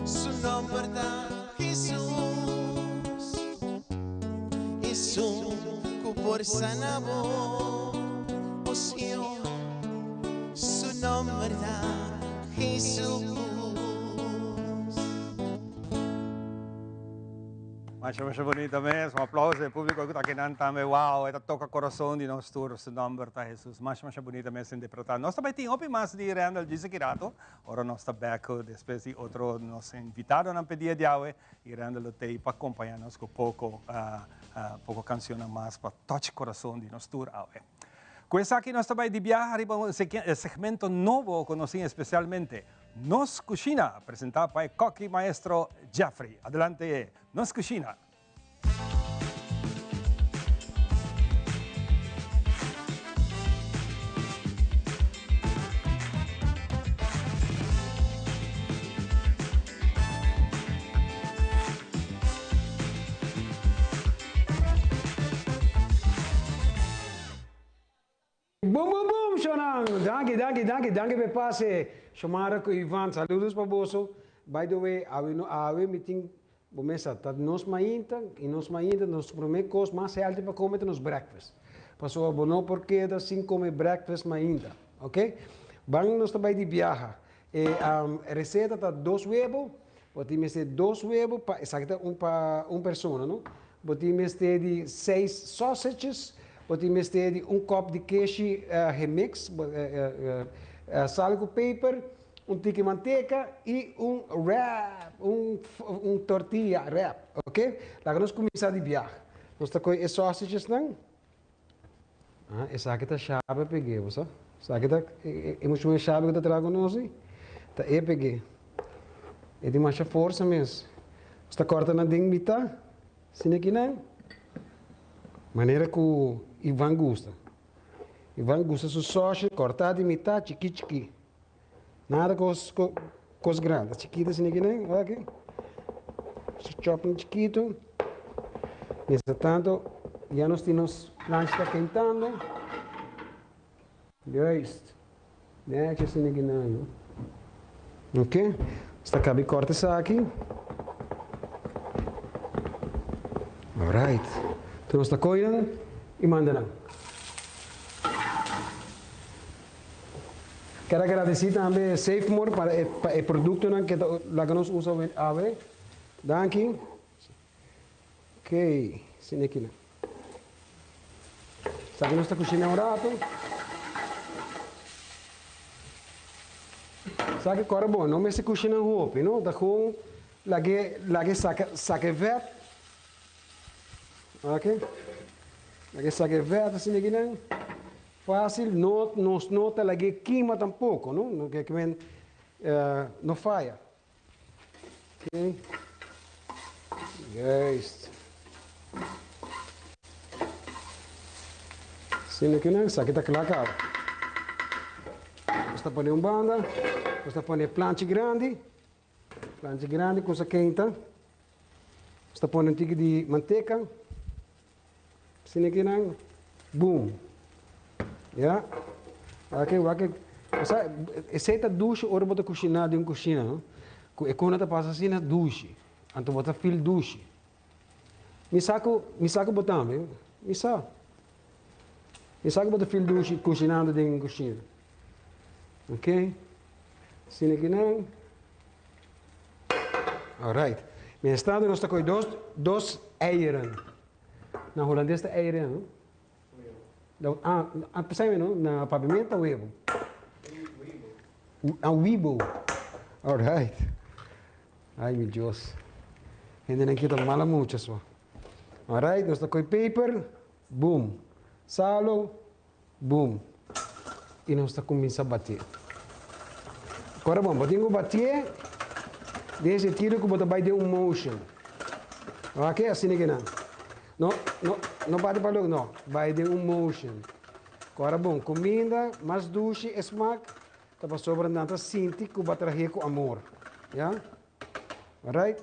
Su nòmber ta Hesus. Esun ku por sana bo, oh Señor. Su nòmber ta Hesus. Masha masha bunita mes, un aplauso e publico cu ta akinan tambe, wow, e ta toca corazon di nos tur, su nomber ta Jesus, masha masha bunita mes interpreta. Nos ta bay tin hopi mas di Randall djis aki rato, ora nos ta bek despues di otro nos invitadonan p'e dia di awe, y Randall lo t'ey pa acompaña nos cu poco poco cancionnan mas pa touch corazon di nos tur awe. Cu esaki nos ta bay di biaha riba un segmento nobo cu nos tin especialmente Nos Cushina, presenta pa e Koki Maestro Jeffrey. Adelante Nos Cushina. Boom boom boom shownan! Danki danki danki danki p'e pase Shomara ku Ivan saludos pa boso by the way awe no awe mi tin bo mesa ta nos mainta y nos mainta nos prome kos mas healthy pa kome ta nos breakfast pasobra bo no por keda sin kome breakfast mainta ok ban nos ta bai di biaha e receta ta dos webo bo tin mester dos webo pa esaki ta un pa un persona no Bo tin mester di seis sausages, bo tin mester di un kòp di keshi gemix, sal ku peper, un tiki manteka i un wrap, un un tortilla wrap, ok? Laga nos kuminsá di biaha. Nos ta kohe e sausagesnan. Ah, esaki ta shabe peg'é, bo sa? Esaki ta e muchanan shabe ku ta traha ku nos ei, ta e peg'é. E tin masha forsa mes. Nos ta kòrta nan den mitá, asina aki nan, manera ku Ivan gusta. Ivan gusta su sòshi kòrtá di mitá chikí chikí. Nada kos kos grandi, chikitu asina aki nan, wak aki. Su chòp nan chikitu. Mientras tanto, ya nos tin nos plancha ta kentando. Juist. Netjes asina aki nan. Ok. Nos ta kabi kòrta esaki. Alright. Enton nos ta kohe nan i manda nan. Ker agradesí tambe Safemore pa e pa e produktonan ke ta laga nos usa awe. Danki. Ok, asina aki nan. Esaki nos ta kushina un rato. Esaki kòrda bon, no mester kushina hopi, no. Ta kon lag'e lag'e saka saka e vèt. Ok. Lag'e saka e vèt asina aki nan. Fásil, no nos no ta lag'e kima tampoko, no. No ke men no faya. Ok. Juist. Asina ki nan, esaki ta kla kaba. Nos ta pone un banda, nos ta pone planchi grandi, planchi grandi kusa keinta. Nos ta pone un tiki di manteka. Asina ki nan, boom. Ya. Wak wak Osea, esei ta dushi ora bo ta kushiná den un kushina, no? Ku e kona ta pasa asina dushi. Anto bo ta feel dushi. Mi sa ku, mi sa ku bo tambe, mi sa. Mi sa ku bo ta feel dushi kushinando den un kushina. Ok. Asina ki nan. Alright. Mientrastando nos ta kohe dos, dos eieren. Na hulandes ta eieren, no? No, ah, ah, pensai no, na papiamento ta webo. Ah, wibo. Alright. Ay, mi Dios. Hendenan aki ta mala mucha so. Alright, nos ta koe peper, boom. Salo, boom. I nos ta kuminsá batié. Kora bon, bo tin ku batié den e sentido ku bo ta bai den un motion. Oke, asina ke nan. No, no, no bati pa lok, no. Bai den un motion. Kora bon, kuminda mas dushi e smak ta pasobra nan ta sinti ku bo a trah'é ku amor. Ya? Alright.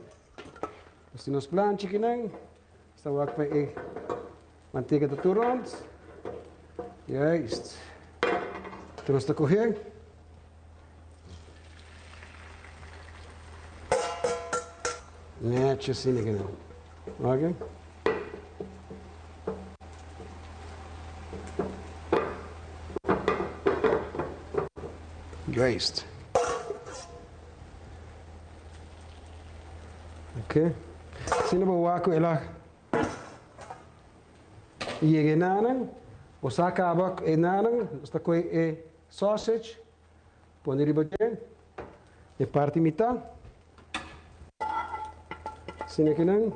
Nos tin nos planchi kinan. Nos ta wak pa e manteka ta tur rond. Juist. Anto nos ta kohe. Netjes asina kinan. Ok. Juist. Ok. Asina bo wak ku el a yega e nanan, bo sa kaba ku e nanan, nos ta kohe e sausage, pone riba dje, e parti mitá. Asina kinan.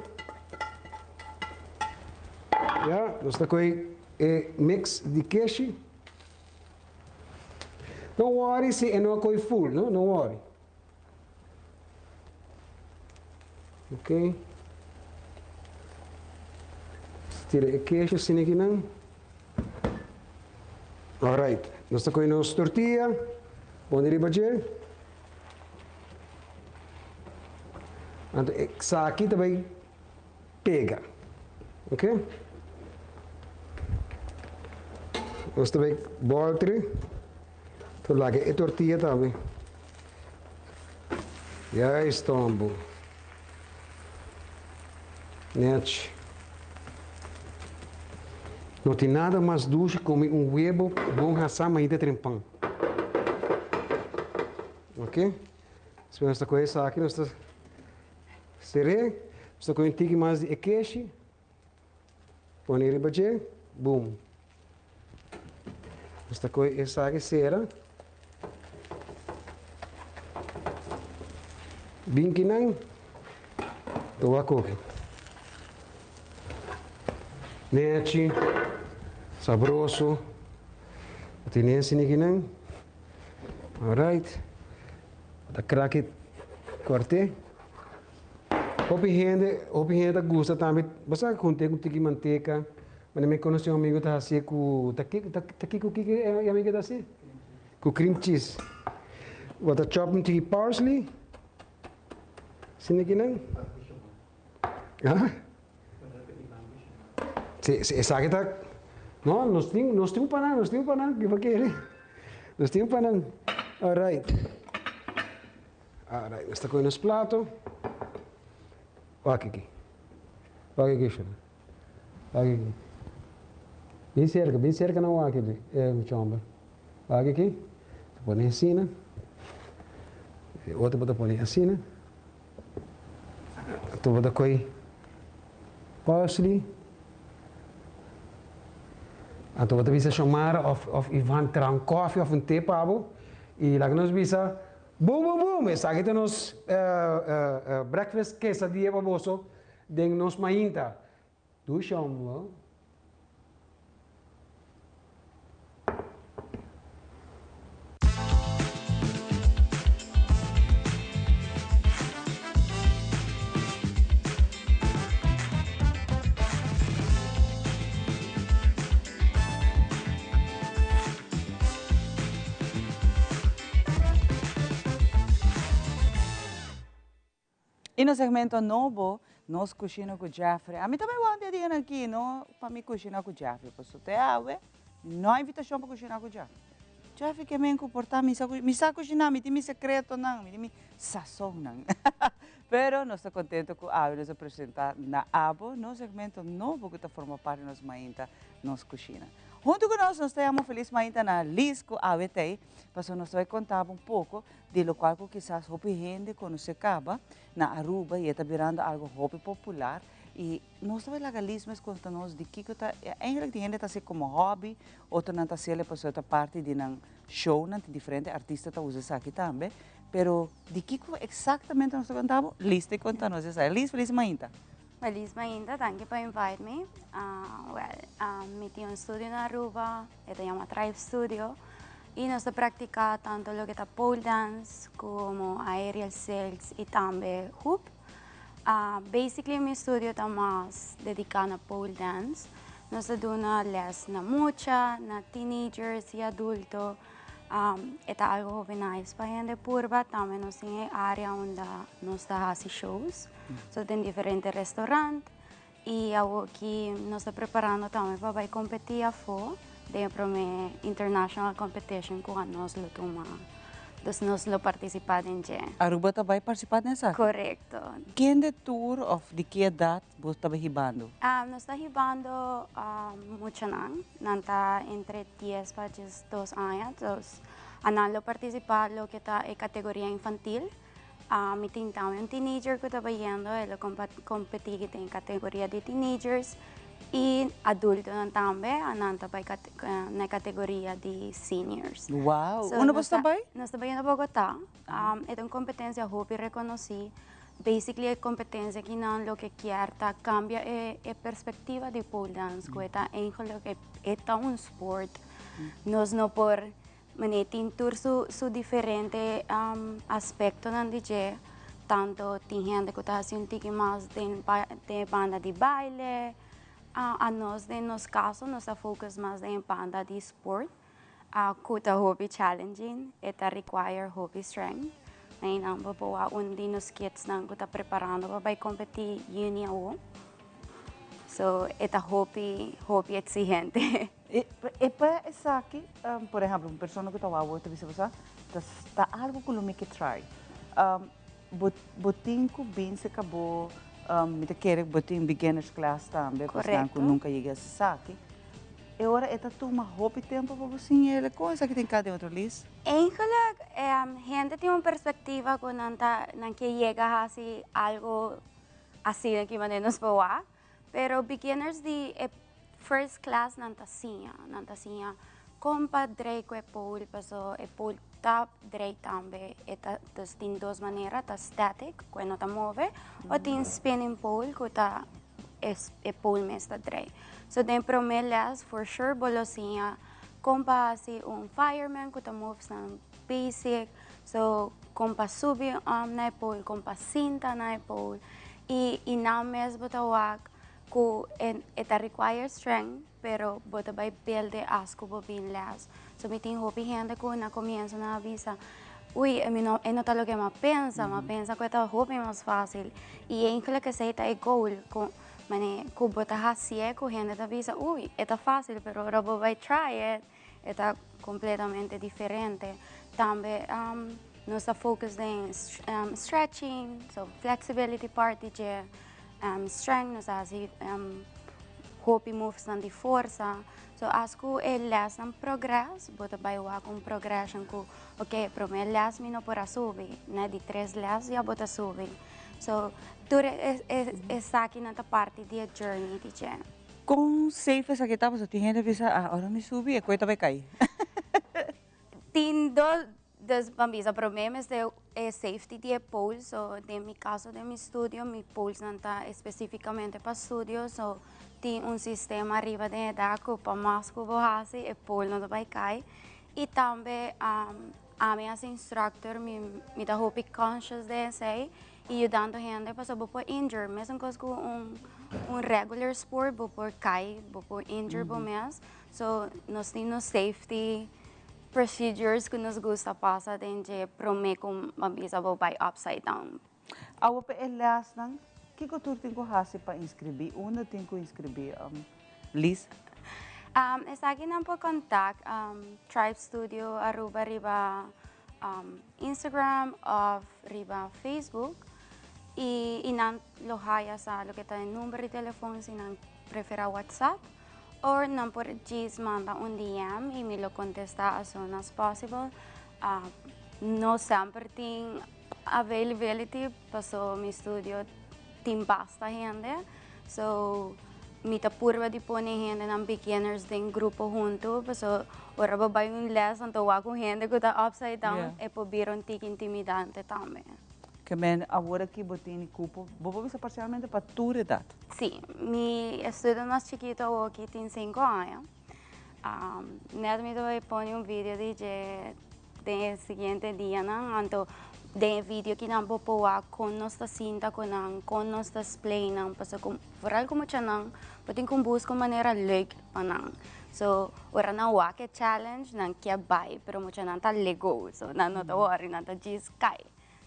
Ya, nos ta kohe e mix di keshi. No worry si e no a kohe full, no, no worry. Ok. Tira e keshi asina kinan. Alright, nos ta kohe nos tortilla, pone riba dje. Anto esaki ta bai pega. Ok. Nos ta bai boltri. Ta laga e tortilla tambe. Juist, Tombo. Nech. No tin nada mas dushi come un webo bon hasá mainta trempan. Ok. Despues nos ta coge esaki, nos ta ser'é. Nos ta coge un tiki mas di e keshi. Pone riba dje. Boom. Nos ta coge esaki sera. Binkinan. Toa coge. Nechi. Sabroso. Tene esinikinan. Alright. Ta kraki. Kòrt'é. Hopi hende, hopi hende ta gusta tambe, bo sa hunté ku tiki manteka, manera mi konosé un amigu ta hasié ku, ta ki, ta kiko kiko e amigu ta hasié? Ku cream cheese. Bo ta chop un tiki parsley, asina kinan. Ha? Si, si, esaki ta, no, nos tin, nos tin un panan, nos tin un panan, ki bo kere? Nos tin un panan. Alright. Alright, nos ta kohe nos plato. Wak aki. Wak aki, Shona. Wak aki. Bin serka, bin serka na wak aki, eh, mucha homber. Wak aki. Ta pone asina. E otro bo ta pone asina. Anto bo ta kohe parsley. Anto bo ta bisa Shomara of, of Ivan traha un koffie of un te pa bo. I laga nos bisa, Boom boom boom! Esaki ta nos breakfast quesadilla pa boso den nos mainta. Dushi homber. I nos segmento nobo, Nos Kushina ku Jeffrey. Ami tambe wou di dia aki, no pa mi kushina ku Jeffrey, pasobra te awe mi no a invitashon pa kushina ku Jeffrey. Jeffrey ke men ku por ta mi sa mi sa kushina, mi tin mi sekretonan, mi tin mi sasonnan. Pero nos ta kontento ku awe nos a presenta na abo nos segmento nobo ku ta forma parti di nos mainta Nos Kushina. Huntu ku nos, nos ta yama un felis mainta na Liz ku awe ta ei, pasobra nos ta bai konta bo un poko di lokual ku kisas hopi hende konosé kaba na Aruba i e ta birando algu hopi popular i nos ta bai laga Liz mes konta nos di kiko ta, eigenlijk tin hende ta hasi komo hòbi, otronan ta hasiel pasobra ta parti di nan shownan, tin diferente artista ta usa esaki tambe, pero di kiko eksaktamente nos ta konta bo, Liz ta konta nos esaki. Liz, felis mainta. Feliz mainta, danki pa invite mi. Well, mi tin un studio na Aruba, e ta yama Tribe Studio, y nos ta practica tanto loke ta pole dance como aerial silks y tambe hoop. Basically mi studio ta mas dedica na pole dance. Nos ta duna les na mucha, na teenagers y adulto. E ta algo hopi nice pa hende purba. Tambe nos tin e area unda nos ta haci shows. So den diferente restaurant y awoki nos ta preparando tambe pa bay competi afo den e prome international competition cu nos lo tuma. Dus nos lo participa den dje. Aruba ta bay participa den esaki? Correcto. Kende tur of di ki edad bo ta bay hibando? Nos ta hibando muchanan. Nan ta entre dies pa diesdos aña. Dus anan lo participa loke ta e categoria infantil. Mi tin tambe un teenager cu ta bayendo, e lo competi den categoria di teenagers y adultonan tambe, nan ta bay na e categoria di seniors. Wow! Unda bo sta bay? Nos ta bayendo Bogota. E ta un competencia hopi reconoci. Basically e competencia akinan loke kier ta cambia e perspectiva di pole dance cu e ta eigenlijk e ta un sport. Nos no por Mane tin tur su su diferente aspectonan di dje, tanto tin hende cu ta haci un tiki mas den den e banda di baile, anos den nos caso nos ta focus mas den e banda di sport cu ta hopi challenging, e ta require hopi strength. Einan bo por wak un di nos kidsnan cu ta preparando pa bay competi juni awo, so e ta hopi hopi exigente. E pa esaki, por ehempel, un persona ku ta wou ta bisa bo sa, ta ta algu ku lo mi ke try. Bo bo tin ku bin serka bo, mi ta kere bo tin beginners class tambe, pa esnan ku nunka yega hasi esaki. E ora e ta tuma hopi tempu pa bo siña el e kon esaki tin kada den otro lis? Eigenlijk hende tin un perspektiva ku nan ta nan ke yega hasi algu asina ki manera nos por wak. Pero beginners di e first class nan ta siña, nan ta siña kon pa drei ku e pole paso e pole ta drei tambe e ta dus tin dos manera ta static ku e no ta move o tin spinning pole ku ta e pole mes ta drei. So den prome les for sure bo lo siña. Con pa haci un fireman cu ta moves nan basic, so con pa subi na e pole, con pa sinta na e pole y y nan mes bo ta wak cu e ta require strength pero bo ta bay build e as cu bo bin les. So mi tin hopi hende cu na comienzo nan a bisa ui e mi no e no ta loke mi a pensa, mi a pensa cu e ta hopi mas facil y eigenlijk esey ta e goal cu Mane ku bo ta hasié ku hende ta bisa, ui, e ta fásil, pero ora bo bai try it, e ta kompletamente diferente. Tambe nos ta focus den stretching, so flexibility part di dje, strength, nos ta hasi hopi movesnan di forsa. So as ku e lèsnan progress, bo ta bai wak un progression ku, ok, promé lès mi no por a subi, na di tres lès ya bo ta subi. So tur esakinan ta parti di e journey di dje. Kon safe esaki ta? Pasobra tin hende bisa, ah, ora mi subi e koe ta bai kai. Tin dos, dus ban bisa prome mester e safety di e pole, so den mi kaso den mi studio mi polesnan ta especificamente pa studio, so tin un sistema ariba den e dak ku pa mas ku bo hasi e pole no ta bai kai. I tambe Ami as instructor mi mi ta hopi conscious de esey y yudando hende pasobra bo por injure mesun cos cu un un regular sport bo por cay bo por injure bo mes so nos tin nos safety procedures cu nos gusta pasa den dje prome cu bo bisa bo bay upside down. Awo pa e lesnan, kiko tur tin ku hasi pa inskribí? Unda tin ku inskribí, Liz? Esaki nan por kontak Tribe Studio Aruba riba Instagram òf riba Facebook i nan lo haya sa loke ta e number di telefon si nan preferá WhatsApp or nan por djis manda un DM i mi lo kontestá as soon as possible. No semper tin. Availability paso mi studio tin basta hende so mi ta purba di pone hendenan beginners den grupo hunto paso ora bo bai un les anto wak un hende ku ta upside down e por bira un tiki intimidante tambe. Ke men awor aki bo tini kupo bo por bisa parsialmente pa tur edat? Si, mi estudio mas chikito awoki tin sinku aña. Net mi ta bai pone un video di dje den e siguiente dianan, anto den e video kinan bo por wak kon nos ta sinta ku nan, kon nos ta splay nan, pasobra ku vooral ku muchanan bo tin ku buska un manera leuk pa nan. So ora nan wak e challenge nan ke bai, pero muchanan ta lego, so nan no ta wòri, nan ta djis kai.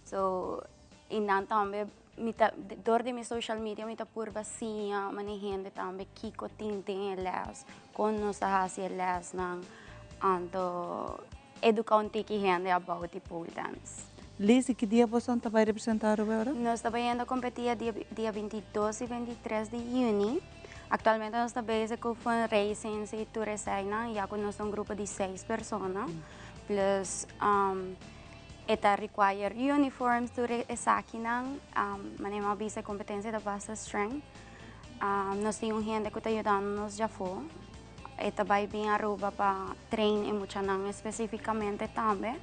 So i nan tambe Mi ta, dor di mi social media mi ta purba siña mane hende tambe kiko tin den e les, kon nos ta hasi e lesnan, anto educa un tiki hende about di pole dance. Lizzy, ki dia boso ta bai representa Aruba ora? Nos ta bayendo competi e dia dia 22 y 23 di juni. Actualmente nos ta bezig cu fundraisings y tur eseinan, ya cu nos ta un grupo di seis persona, plus E ta require uniforms tur esakinan. Manera mi a bisa e competencia ta basta streng. Nos tin un hende cu ta yudando nos djafó. E ta bay bin Aruba pa train e muchanan especificamente tambe.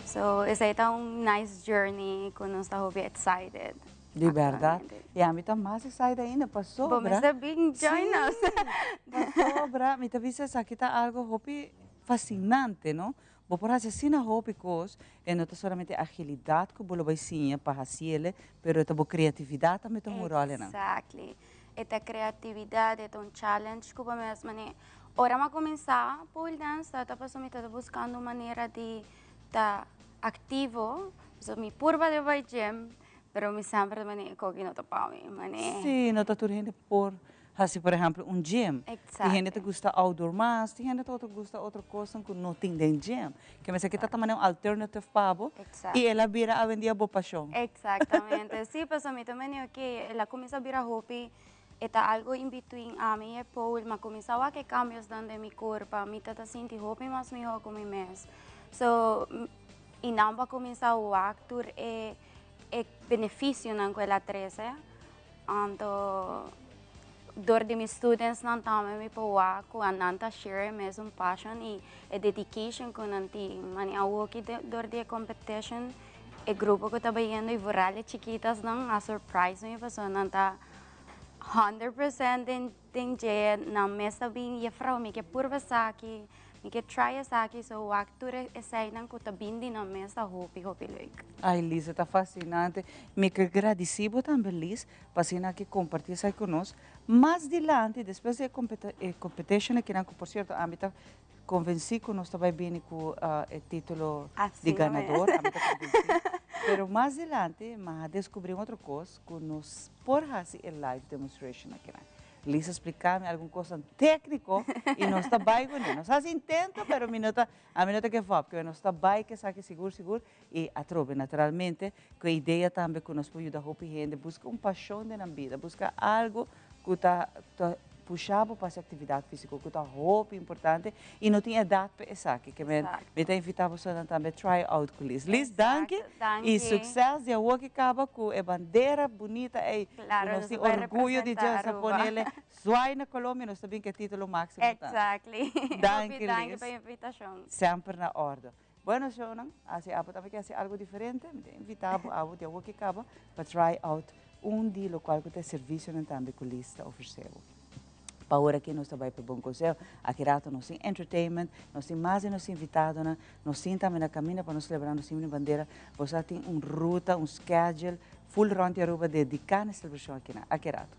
So esey ta un nice journey cu nos ta hopi excited. Di berdad. Y ami ta mas excited ainda pasobra. Bo mester bin join us. Si, pasobra mi ta bisa esaki ta algo hopi fascinante, no? Bo por hasi asina hopi kos, e no ta solamente agilidat ku bo lo bai siña pa hasiele, pero e ta bo kreatividat tambe ta un ròl einan. Exactly. E ta kreatividat, e ta un challenge ku bo mes manera. Ora mi a kuminsá pole dance ta pasobra mi tabata buskando un manera di ta aktivo, so mi purba di bai gym, pero mi semper ta manera e koki no ta pa mi, manera. Sí, no ta tur hende por Hasi por ehempel un gym. Tin hende ta gusta outdoor mas, tin hende ta otro gusta otro kosnan ku no tin den gym. Ke mester kita ta manera un alternative pa bo i el a bira awendia bo pashon. Exactamente. Si, pasobra mi ta meni ok, el a kuminsá bira hopi, e ta algo in between ami i e pole, mi a kuminsá wak e kambiosnan den mi kurpa, mi ta ta sinti hopi mas mihó ku mi mes. So, i nan bo a kuminsá wak tur e e benefisionan ku el a trese. Anto dor di mi studentsnan tambe mi por wak ku nan ta share e mesun passion i e dedication ku nan tin. Mane awoki dor di e competition e grupo ku ta bayendo i vooral e chikitasnan a surprise mi pasobra nan ta 100% den dje, nan mes ta bin, Jefrouw mi ke purba esaki. Mi ke try esaki, so wak tur eseinan ku ta bin di nan mes ta hopi hopi leuk. Ay Liz, e ta fascinante. Mi ke gradici bo tambe Liz pa asina aki comparti esaki cu nos. Mas dilanti, despues di e competition akinan, cu por cierto ami ta convenci cu nos ta bay bini cu e titulo di ganador, ami ta convenci. Pero mas dilanti mi a descubri un otro cos cu nos por haci e live demonstration akinan. Lisa spliká mi algun kosnan tékniko i nos ta bai kuné. Nos hasi intento pero mi no ta, ami no ta give up, ke nos ta bai ku esaki sigur sigur i atrobe naturalmente ku e idea tambe ku nos por yuda hopi hende buska un pashon den nan bida, buska algu ku ta ta pusha bo pa hasi aktividat físiko ku ta hopi importante i no tin edat pa esaki. Ke men mi ta invitá bosonan tambe try out ku Liz. Liz danki i sukses di awor ki kaba ku e bandera bunita ei. Claro, nos tin orguyo di dje, nos a ponele zwaai na Colombia, nos ta bin ku e titulo máximo tambe. Exactly. Danki Hopi danki Liz. pa e invitashon. Semper na orde. Bueno shownan, asi abo tambe ke hasi algo diferente, mi ta invita bo abo di awor ki kaba pa try out un di lokual ku ta e servisionan tambe ku Liz ta ofresé bo. Pa ora aki nos ta bai pa e bon konseho. Aki rato nos tin entertainment, nos tin mas di nos invitadonan, nos tin tambe na kaminda pa nos selebrá nos himno i bandera. Bo sa tin un ruta, un schedule full rond di Aruba dediká na e selebrashon akinan. Aki rato.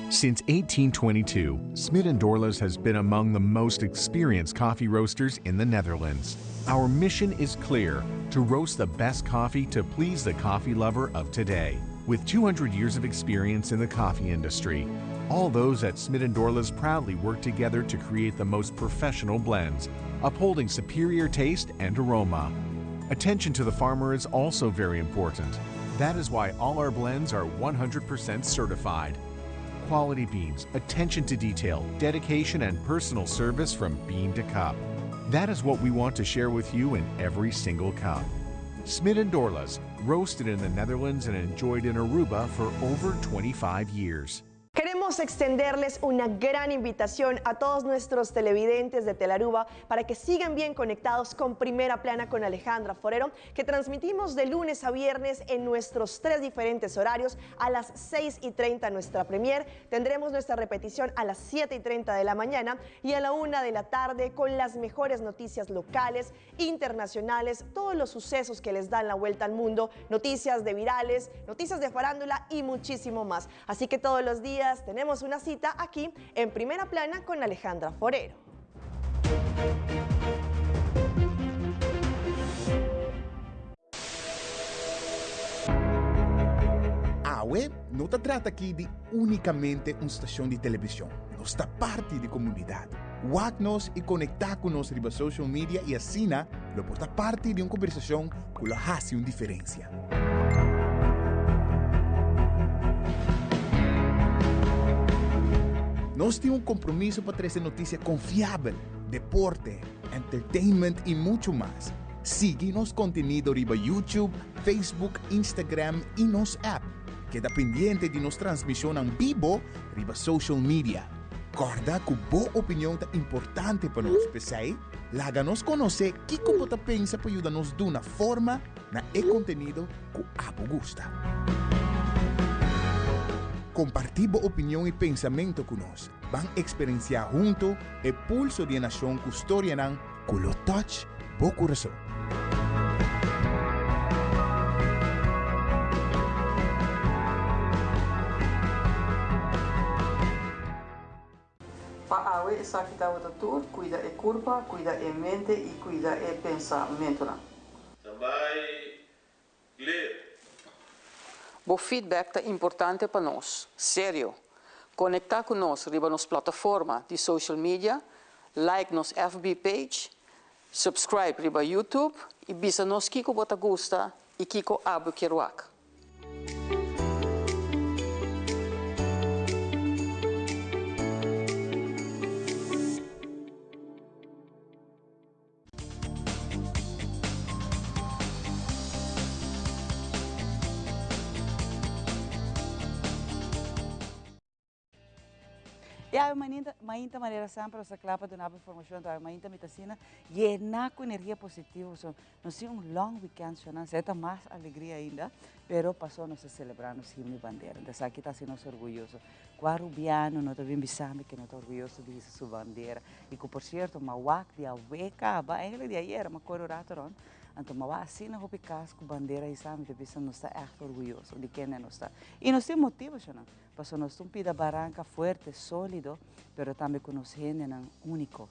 Since 1822, Smit and Dorlas has been among the most experienced coffee roasters in the Netherlands. Our mission is clear to roast the best coffee to please the coffee lover of today. With 200 years of experience in the coffee industry, all those at Smit and Dorlas proudly work together to create the most professional blends, upholding superior taste and aroma. Attention to the farmer is also very important. That is why all our blends are 100% certified. Quality beans, attention to detail, dedication, and personal service from bean to cup. That is what we want to share with you in every single cup. Smit and Dorlas, roasted in the Netherlands and enjoyed in Aruba for over 25 years. Queremos extenderles una gran invitación a todos nuestros televidentes de Telaruba para que sigan bien conectados con Primera Plana con Alejandra Forero, que transmitimos de lunes a viernes en nuestros tres diferentes horarios a las 6 y 30 nuestra premier. Tendremos nuestra repetición a las 7 y 30 de la mañana y a la 1 de la tarde con las mejores noticias locales, internacionales, todos los sucesos que les dan la vuelta al mundo, noticias de virales, noticias de farándula y muchísimo más. Así que todos los días tenemos una cita aquí en Primera Plana con Alejandra Forero. Awe no ta trata aki di únikamente un stashon di televishon. Nos ta parti di komunidat. Wak nos i konektá ku nos riba social media i asina lo por ta parti di un kombersashon ku lo hasi un diferensia. Nos tin un kompromiso pa trese notisia konfiabel, deporte, entertainment i muchu mas. Sigui nos kontenido riba YouTube, Facebook, Instagram i nos app. Keda pendiente di nos transmishonnan bibo riba social media. Kòrda ku bo opinion ta importante pa nos, p'esei laga nos konosé kiko bo ta pensa pa yuda nos duna forma na e kontenido ku abo gusta. Kompartí bo opinion i pensamentu ku nos. Ban eksperensiá huntu e pulso di e nashon ku storianan ku lo touch bo kurason. Pa awe esaki tabata tur, kuida e kurpa, kuida e mente i kuida e pensamentunan. Tambay clear. Bo feedback ta importante pa nos. Serio! Conecta cu nos riba nos plataforma di social media, like nos FB page, subscribe riba YouTube y bisa nos kico bo ta gusta y kico abo kier wak. E awe mainta, mainta manera semper nos ta kla pa duna bo informashon, anto awe mainta mi ta asina yena ku energia positivo, so nos tin un long weekend shona, esei ta mas alegria ainda, pero paso nos ta selebrá nos himno i bandera, entonces esaki ta hasi nos orguyoso. Kua rubiano no ta bin bisa mi ke no ta orguyoso di hisa su bandera? I ku por sierto m'a wak di awe kaba, eigenlijk di ayera, m'a kore un rato rònt, anto m'a wak asina hopi kas ku bandera hisa, mi ta bisa nos ta ègt orguyoso di kende nos ta. I nos tin motibo shona. Pasobra nos ta un pida baranka fuerte, sólido, pero tambe ku nos hendenan úniko.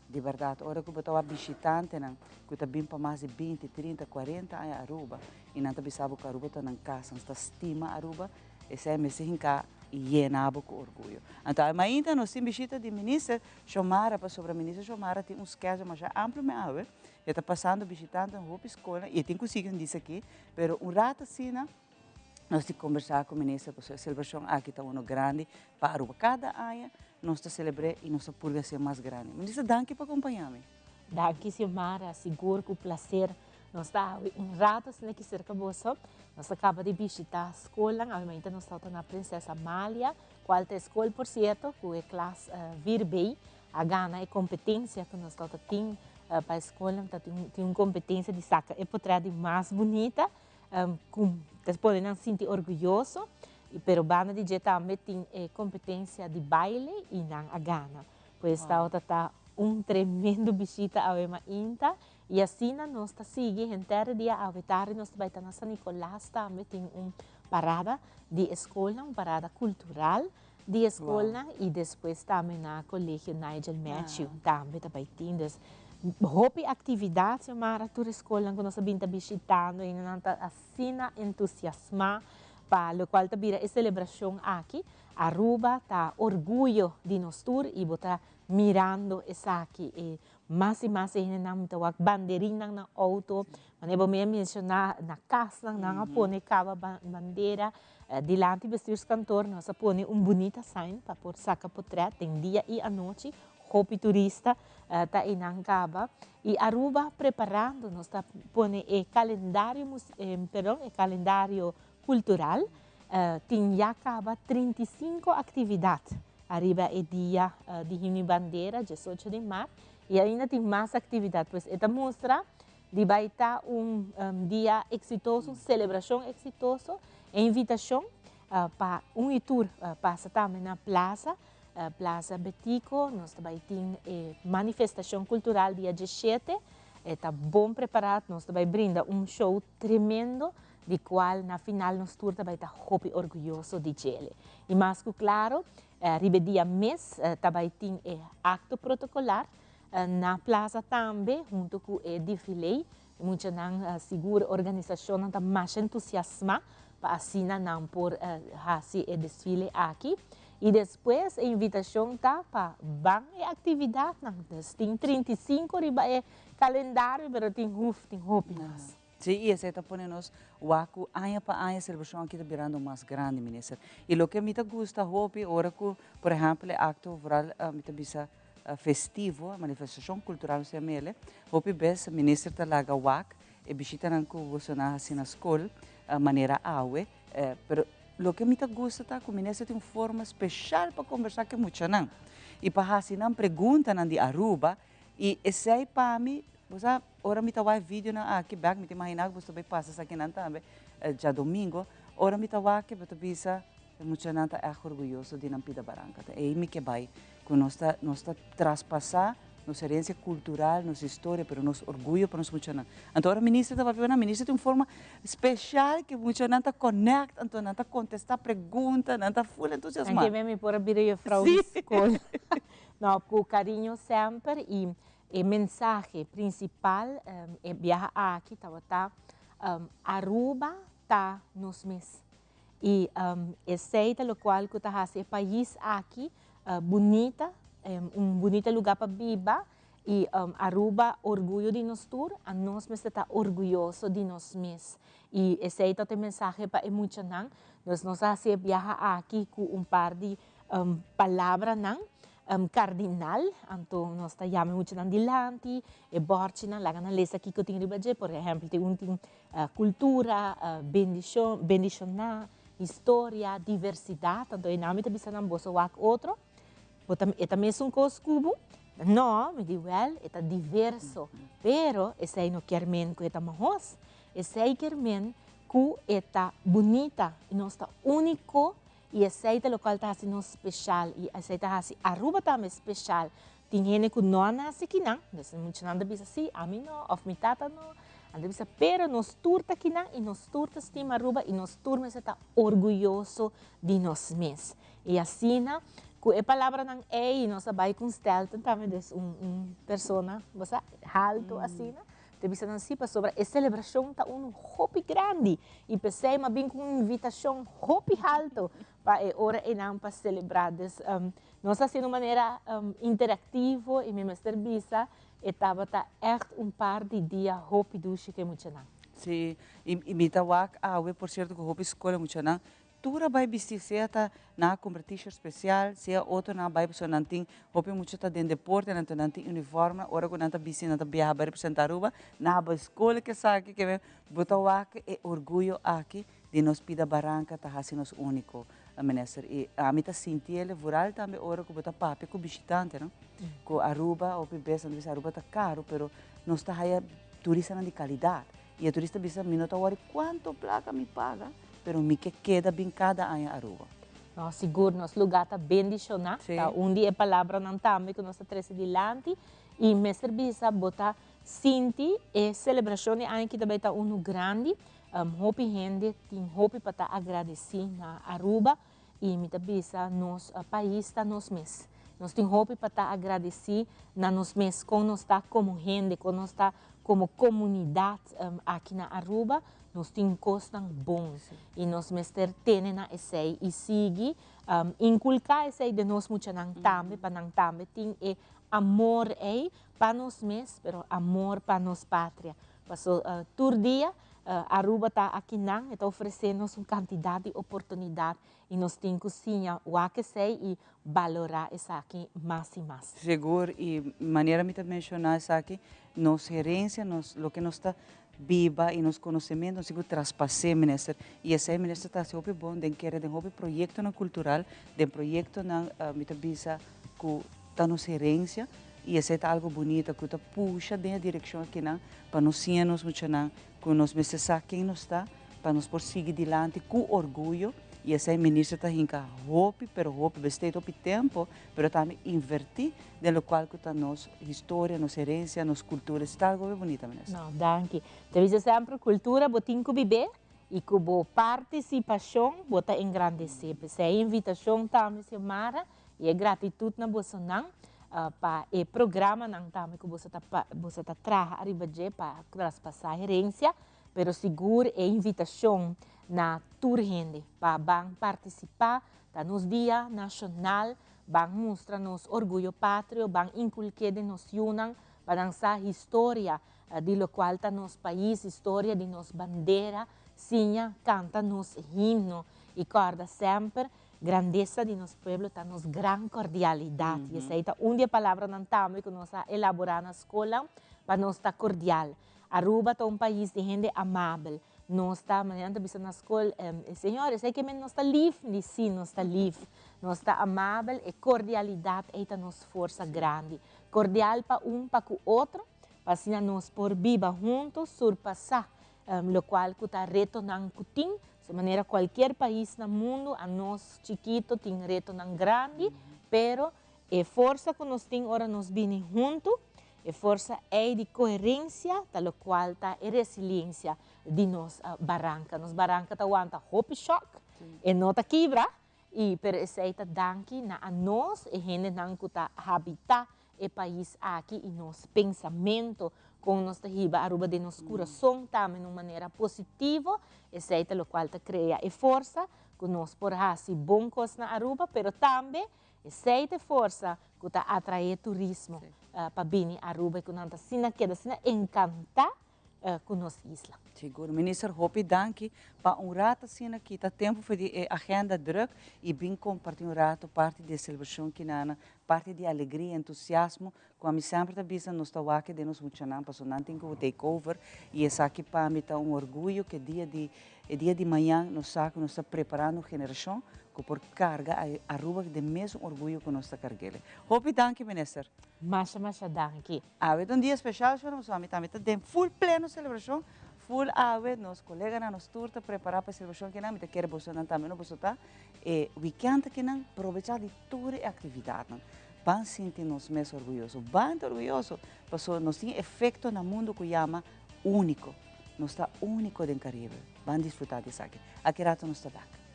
Di bèrdat, ora ku bo ta wak bishitantenan ku ta bin pa mas di binti, trinta, kuarenta aña Aruba i nan ta bisa bo ku Aruba ta nan kas, nan ta stima Aruba, esei mester hinká i yena bo ku orguyo. Anto ainda nos tin bishita di Minister Xiomara pasobra Minister Xiomara tin un schedule masha amplio me awe. E ta pasando bishitantenan hopi skolnan i e tin ku sigui un dis aki, pero un rato asina, Nos di kombersá ku minister pasobra e selebrashon aki ta uno grandi pa Aruba. Kada aña nos ta selebr'é i nos ta purga hasié mas grandi. Minister danki pa kompañá mi. Danki Xiomara, sigur ku plaser nos ta awe un rato asina aki serka boso. Nos a kaba di bishita skolnan, awe mainta nos tabata na Prinses Amalia, kual ta e skol por sierto ku e klas vier B a gana e kompetensia ku nos tabata tin pa e skolnan, ta tin un kompetensia di saka e potrèt di mas bunita. Cu ta pone nan sinti orguyoso, pero banda di dje tambe tin e competencia di baile y nan a gana. Pues tabata ta un tremendo bishita awe mainta y asina nos ta sigui henter e dia awe tardi nos ta bay ta na San Nicolas tambe tin un parada di e scolnan, un parada cultural di e scolnan y despues tambe na Colegio Nigel Matthew tambe ta bay tin. Dus hopi actividad Xiomara tur e scolnan cu nos a bin ta bishitando y nan ta asina entusiasma pa locual ta bira e celebracion aki. Aruba ta orguyo di nos tur y bo ta mirando esaki e mas y mas e hendenan ta wak banderinnan na auto, manera bo mi a menciona na casnan nan a pone caba bandera. Dilanti bestuurskantoor nos a pone un bunita sign pa por saca potret den dia y anochi. Hopi turista ta eynan caba. Y Aruba preparando, nos ta pone e calendario perdon, e calendario cultural. Tin ya caba 35 actividad ariba e dia di Himno y Bandera, diesocho di maart. Y ainda tin mas actividad. Pues e ta mustra Di bai ta un dia exitoso, un celebracion exitoso. E invitacion pa un y tur pasa tambe na plaza, Plaza Betico. Nos ta bai tin e manifestacion cultural dia diesshete. E ta bon prepara, nos ta bai brinda un show tremendo di cual na final nos tur ta bai ta hopi orguyoso di djele. Y mas cu claro, riba e dia mes ta bai tin e acto protocolar Na plaza tambe, hunto cu e defilé, e muchanan sigur organisacionnan ta masha entusiasma pa asina nan por haci e desfile aki. Y despues e invitacion ta pa ban e actividadnan. Dus tin 35 riba e calendario, pero tin huf, tin hopi mas. Sí, y esey ta pone nos wak cu aña pa aña e celebracion aki ta birando mas grandi, Minister. Y loke mi ta gusta hopi ora cu, por ehempel, e acto vooral mi ta bisa festivo, e manifestacion cultural nos ta yam'ele, hopi bes Minister ta laga wak e bishitanan cu boso nan haci na scol manera awe. Pero loke mi ta gusta ta cu Minister tin un forma special pa combersa cu e muchanan y pa haci nan preguntanan di Aruba y esey pa mi, bo sa, Ora mi ta wak e videonan aki bek, mi ta imagina ku boso ta bai pasa esakinan tambe djadomingo. Ora mi ta wak bo ta bisa e muchanan ta ègt orguyoso di nan pida baranka. Ta ei mi ke bai, ku nos ta nos ta traspasá nos herensia kultural, nos historia, pero nos orguyo pa nos muchanan. Anto ora minister ta papia ku nan, minister tin un forma speshal ku e muchanan ta kònèkt, anto nan ta kontestá pregunta, nan ta ful entusiasmá. Anke mi por a bira juffrouw di skol. No, ku kariño semper i E mensahe principal e biaha aki tabata Aruba ta nos mes. Y esey ta locual cu ta haci e pais aki bunita, un bunita lugar pa biba y Aruba orguyo di nos tur, anos mester ta orguyoso di nos mes. Y esey ta e mensahe pa e muchanan. Nos nos a haci e biaha aki cu un par di palabranan Cardinal, anto nos ta yama e muchanan dilanti, e bòrchinan, laga nan lesa kiko tin riba dje. Por ehèmpel, tin un tin kultura, bendishon, bendishoná, historia, diversidat. Anto e nan mi ta bisa nan, boso wak otro. Bo ta, e ta mesun kos ku bo? No, mi di, wèl, e ta diverso, pero esei no kier men ku e ta mahos. Esei kier men ku e ta bunita i nos ta úniko i esei ta lokual ta hasi nos speshal i esei ta hasi Aruba tambe speshal. Tin hende ku no a nase kinan, dus muchanan ta bisa si, ami no òf mi tata no, nan ta bisa pero nos tur ta kinan i nos tur ta stima Aruba i nos tur mester ta orguyoso di nos mes. I asina ku e palabranan ei nos a bai ku un stelten tambe, dus un un persona bo sa haltu asina, Ta bisa nan si pasobra e celebracion ta unu hopi grandi y pesey m'a bin cu un invitacion hopi halto pa e ora eynan pa celebra. Dus nos a haci un manera interactivo y mi mester bisa e tabata echt un par di dia hopi dushi cu e muchanan. Si, y mi ta wak awe por cierto cu hopi scola e muchanan Tur a bai bisti sea ta nan a kumpra t-shirt spesial, sea otro nan a bai pasobra nan tin hopi mucha ta den deporte anto nan tin uniforme ora ku nan ta bisti nan ta biaha bai representa Aruba, nan a bai skol ke esaki ke men bo ta wak e orguyo aki di nos pida baranka ta hasi nos uniko minister i ami ta sinti el vooral tambe ora ku bo ta papia ku bishitantenan ku Aruba hopi bes nan ta bisa Aruba ta karu pero nos ta haya turistanan di kalidat i e turista bisa mi no ta wòri kuantu plaka mi paga. Pero mi ke keda bin kada aña Aruba. No, sigur nos lugá ta bendishoná. Ta un di e palabranan tambe ku nos ta trese dilanti. I mester bisa bo ta sinti e selebrashon di aña aki ta bai ta unu grandi. Hopi hende tin hopi pa ta agradesí na Aruba. I mi ta bisa nos pais ta nos mes. Nos tin hopi pa ta agradesí na nos mes kon nos ta komo hende, kon nos ta komo komunidat aki na Aruba. Nos tin kosnan bon i nos mester tene na esei i sigui inkulká esei den nos muchanan tambe pa nan tambe tin e amor ei pa nos mes, pero amor pa nos patria. Paso tur dia Aruba ta akinan, e ta ofresé nos un kantidat di oportunidat i nos tin ku siña wak esei i balorá esaki mas i mas. Sigur, i manera mi ta menshoná esaki, nos herensia, nos loke nos ta biba i nos konosementu nos tin ku traspas'é, Minister. I esei Minister ta hasi hopi bon den kere den hopi proyektonan kultural, den proyektonan mi ta bisa ku ta nos herensia i esei ta algo bunita ku ta pusha den e direkshon akinan pa nos siña nos muchanan ku nos mester sa ken nos ta pa nos por sigui dilanti ku orguyo i esei minister ta hinka hopi pero hopi besteed hopi tempo pero tambe inverti den lokual ku ta nos historia, nos herensia, nos kultura esei ta algo hopi bunita minister. No, danki. Ta bisa semper kultura bo tin ku bib'é i ku bo partisipashon bo ta engrandesé. P'esei e invitashon tambe Xiomara I e gratitut na bosonan pa e programanan tambe ku boso ta boso ta traha ariba dje pa traspasá herensia, pero sigur e invitashon na tur hende pa ban partisipá ta nos dia nashonal, ban mustra nos orguyo patrio, ban inkulk'é den nos yunan pa nan sa historia di lokual ta nos pais, historia di nos bandera, siña kanta nos himno i kòrda semper Grandesa di nos pueblo ta nos gran cordialidad. Y esey ta un di e palabranan tambe cu nos a elabora na scola pa nos ta cordial. Aruba ta un pais di hende amabel. Nos ta, manera nan ta bisa na scol, señor, esey ke men nos ta lief? Di si, nos ta lief. Nos ta amabel, e cordialidad ey ta nos forsa grandi. Cordial pa un pa cu otro, pa asina nos por biba hunto, surpasa Locual cu ta retonan cu tin, so manera cualkier pais na mundo, anos chikito tin retonan grandi, pero e forsa cu nos tin ora nos bini hunto, e forsa ey di coherencia ta locual ta e resiliencia di nos baranca. Nos baranca ta wanta hopi shock, e no ta kibra, y pero esey ta danki na anos, e hendenan cu ta habita e pais aki y nos pensamento con nos ta hiba Aruba den nos curason tambe na un manera positivo, esey ta locual ta crea e forsa cu nos por haci bon cos na Aruba, pero tambe esey ta e forsa cu ta atrae turismo pa bini Aruba y cu nan ta asina keda asina encanta cu nos isla. Sigur. Minister hopi danki pa un rato asina kita tempo for di e agenda druk y bin comparti un rato parti di e celebracion kinana, parti di alegria, entusiasmo cu ami semper ta bisa nos ta wak den nos muchanan pasobra nan tin cu take over y esaki pa mi ta un orguyo cu e dia di e dia di mañan nos sa cu nos ta preparando un generacion. Ku por karga Aruba den mesun orguyo ku nos ta karg'el. Hopi danki Minister. Masha masha danki. Awe ta un dia special shor pasobra mi tambe ta den full pleno celebracion full awe nos coleganan nos tur ta prepara pa e celebracion kinan mi ta kere bosonan tambe no boso ta e weekend akinan probecha di tur e actividadnan ban sinti nos mes orguyoso ban ta orguyoso pasobra nos tin efecto na mundo cu yama unico nos ta unico den Caribe ban disfruta di esaki aki rato nos ta bek.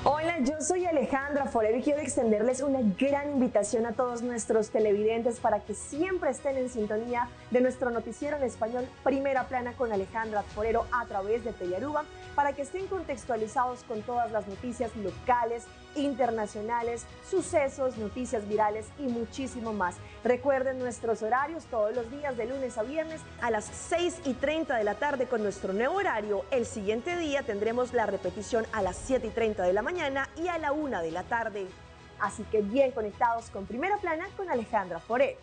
Hola, yo soy Alejandra Forero y quiero extenderles una gran invitación a todos nuestros televidentes para que siempre estén en sintonía de nuestro noticiero en español Primera Plana con Alejandra Forero a través de Telearuba, para que estén contextualizados con todas las noticias locales, internacionales, sucesos, noticias virales y muchísimo más. Recuerden nuestros horarios todos los días de lunes a viernes a las 6 y 30 de la tarde con nuestro nuevo horario. El siguiente día tendremos la repetición a las 7 y 30 de la mañana y a la 1 de la tarde. Así que bien conectados con Primera Plana con Alejandra Foré.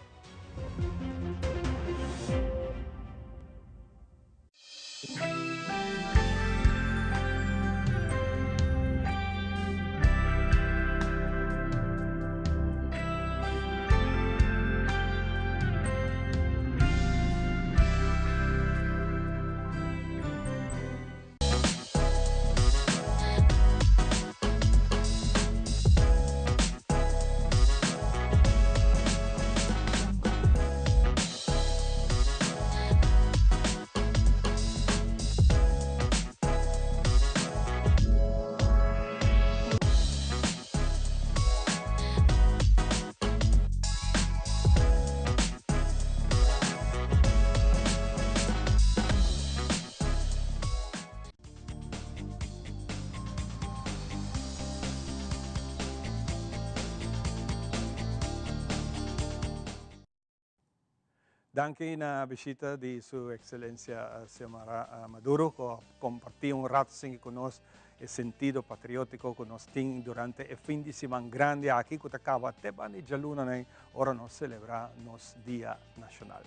Danki na bishita di Su Excelencia Xiomara Maduro cu a comparti un rato sinki cu nos e sentido patriotico cu nos tin durante e fin di siman grandi aki cu ta caba te banda di djaluna nan ora nos celebra nos Dia Nacional.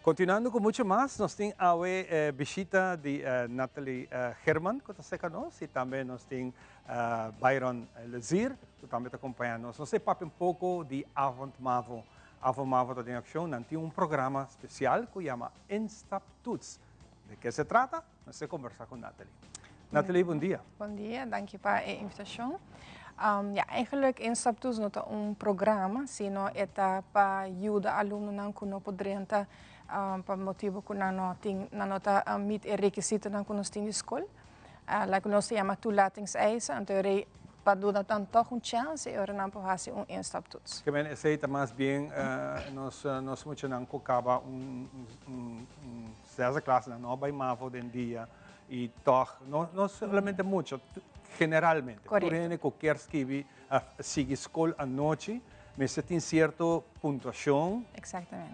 Continuando cu mucho mas, nos tin awe bishita di Nathalie Herman cu ta seca nos y tambe nos tin Byron Lezier cu tambe ta acompaña nos. Nos ta papia un poco di Avond Mavo. Avond Mavo ta den accion, nan tin un programa special cu yama Instaptoets. De ke se trata? Nos ta conversa cu Nathalie. Nathalie, bon dia. Bon dia, danki pa e invitacion. Ja, eigenlijk Instaptoets no ta un programa, sino e ta pa yuda alumnonan cu no por drenta pa motibo cu nan no tin, nan no ta meet e rekisitonan cu nos tin di scol. Like nos ta yama toelatingseisen, anto e rei pa duna nan tog un chance e ora nan por haci un instaptoets. Ke men esey ta mas bien nos nos muchanan cu caba un un un zesde klas nan no bay mavo den dia y tog no no solamente mucha generalmente tur hende cu kier skibi sigui scol anochi mester tin cierto puntuacion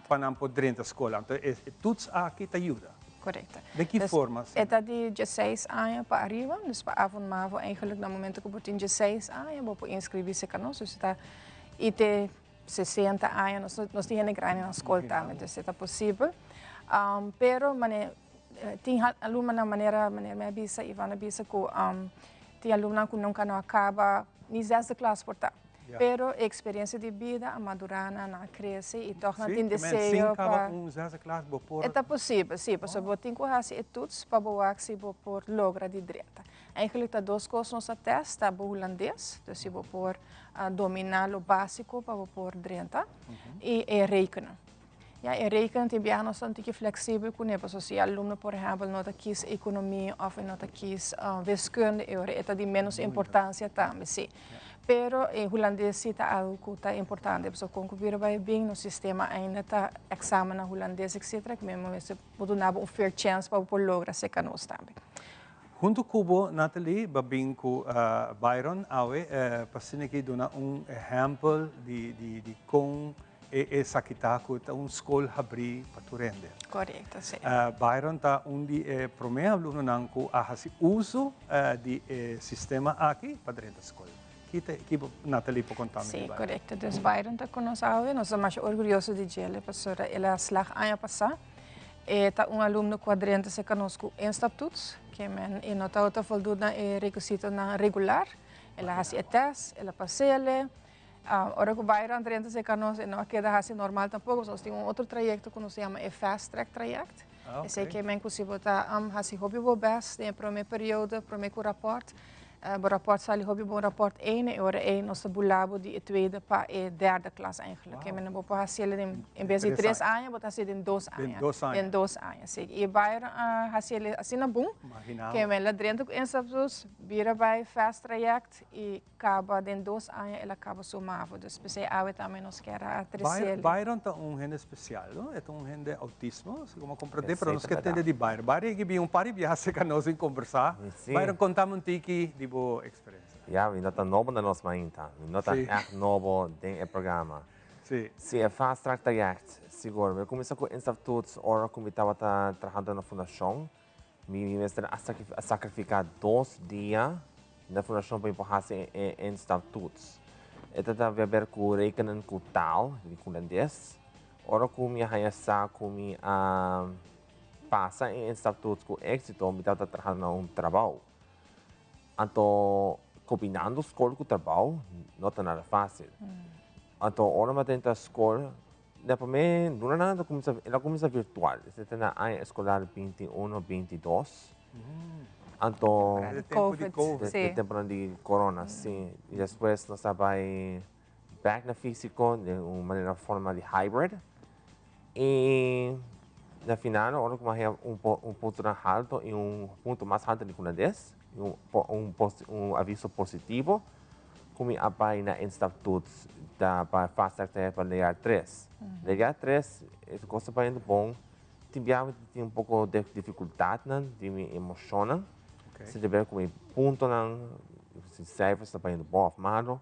pa nan por drenta scol anto e toets aki ta yuda. Correcto. Den ki forma? E ta di dieseis aña pa ariba, dus pa avond mavo eigenlijk na momento cu bo tin dieseis aña bo por inscribi cerca nos, dus ta y te 60 aña nos nos tin hende grandi na scol tambe, dus e ta posibel. Pero mane tin alumnonan manera manera mi a bisa, Ivan a bisa cu tin alumnonan cu nunca no a caba ni zesde klas por ta. Pero e experiencia di bida a madura nan, nan a crece y toch nan tin deseo pa. E ta posibel, si, pasobra bo tin cu haci e toets pa bo wak si bo por logra di drenta. Eigenlijk ta dos cos nos ta test, ta bo Hulandes, dus si bo por domina lo basico pa bo por drenta, y e rekenen. Ya e rekenen tin biaha nos ta un tiki flexibel cune, pasobra si e alumno por ehempel no ta kies economie of e no ta kies wiskunde, e ora e ta di menos importancia tambe, si. Pero e Hulandes si ta algo cu ta importante, pasobra con cu bira bay bin nos sistema ainda ta examen na Hulandes etcetera, cu mi mester por duna bo un fair chance pa bo por logra seca nos tambe. Hunto cu bo, Natalie, ba bin cu Byron awe pa asina ki duna un ehempel di di di con e esaki ta cu ta un scol habri pa tur hende. Correcto, si. Byron ta un di e prome alumnonan cu a haci uso di e sistema aki pa drenta scol. Ki ta ki Natalie por conta mi di Si, Byron? correcto. Dus Byron ta cu nos awe. Nos ta masha orguyoso di djele pasobra el a slag aña pasa. E ta un alumno cu a drenta cerca nos cu instaptoets, ke men e no tabata voldoet na e requisitonan regular. El a haci e test, el a pasele. Ora cu Byron a drenta cerca nos e no a keda haci normal tampoco, pasobra nos tin un otro trayecto cu nos ta yama e fast track traject. Esey ke men cu si bo ta haci hopi bo best den e prome periodo, prome cu rapport, Bo rapport sali hopi bon rapport ene e ora ey nos ta bula bo di e tweede pa e derde klas eigenlijk. Ke menen bo por haci el den en bes di tres aña bo ta haci den dos aña. Den dos aña si. Y Byron a haci el asina bon ke men la drenta cu instaptoets bira bay fast traject y caba den dos aña el a caba su mavo. Dus pesey awe tambe nos kier a trece el. Byron ta un hende especial no? E ta un hende autismo si como a comprende pero nos ke tende di Byron. Byron yegi bin un par di biaha cerca nos sin conversa. Byron conta mi un tiki di bo experiencia. Ya, mi no ta nobo na nos mainta. Mi no ta echt nobo den e programa. Si, e fast track traject, sigur. Mi a cuminsa cu instaptoets ora cu mi tabata trahando na fundacion. Mi mester a sacrifica dos dia na fundacion pa mi por haci e instaptoets. E ta ta haber cu rekenen cu taal di Hulandes. Ora cu mi a haya sa cu mi a pasa e instaptoets cu exito, mi tabata trahando na un trabao. Anto combinando scol cu trabao no ta nada facil. Anto ora mi a drenta scol, Na promé lunanan ta kuminsá, el a kuminsá virtual. Esei ta na aña eskolar 21, 22. Anto. De tempu di Covid. De tempunan di corona, sí. I despues nos a bai bèk na físiko den un manera forma di hybrid. I na final ora ku mi a haña un un puntonan haltu i un punto mas haltu di hulandes, i un un un aviso positivo. Ku mi a bai na instaptoets ta pa fast track ta pa leer tres. Leer tres e kos ta bayendo bon. Tin biaha mi tin un poko de difikultatnan di mi emoshonnan. Si ta ber ku mi puntonan, si cijfers ta bayendo bon òf malo.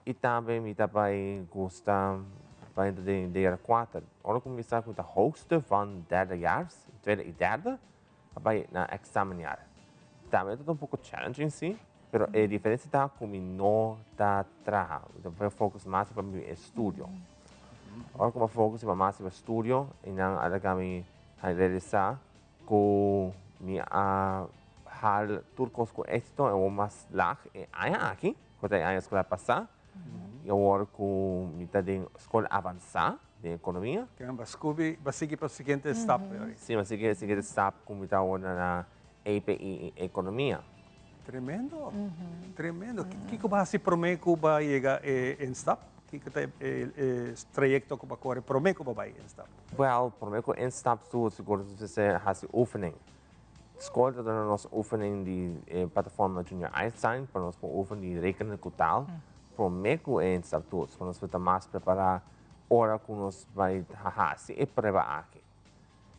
I tambe mi ta bai gusta bayendo den leer kuater. Ora ku mi sa ku mi ta hoogste van derdejaars, tweede i derde, a bai na examenjaar. Tambe ta un poko challenging si, pero e diferencia ta cu mi no ta traha. Mi ta por focus mas riba mi estudio. Ora cu mi a focus riba mas riba estudio y nan a laga mi a realisa cu mi a haal tur cos cu exito en awor mas laag e aña aki, cu ta e aña escolar pasa. Y awor cu mi ta den scol avansa den economia. Kinan ba scubi, ba sigui pa siguiente stap. Si, ba sigui e siguiente stap cu mi ta awor na API Economia. Tremendo, tremendo. Kiko bo hasi prome ku bo a yega e instap? Kiko ta e trayekto ku bo a kore prome ku bo bai instap? Wel, prome ku instap tur sigur nos mester hasi oefening. Skol ta duna nos oefening di e plataforma Junior Einstein pa nos por oefen di rekenen ku taal prome ku e instap tur, pa nos por ta mas prepará ora ku nos bai hasi e prueba aki.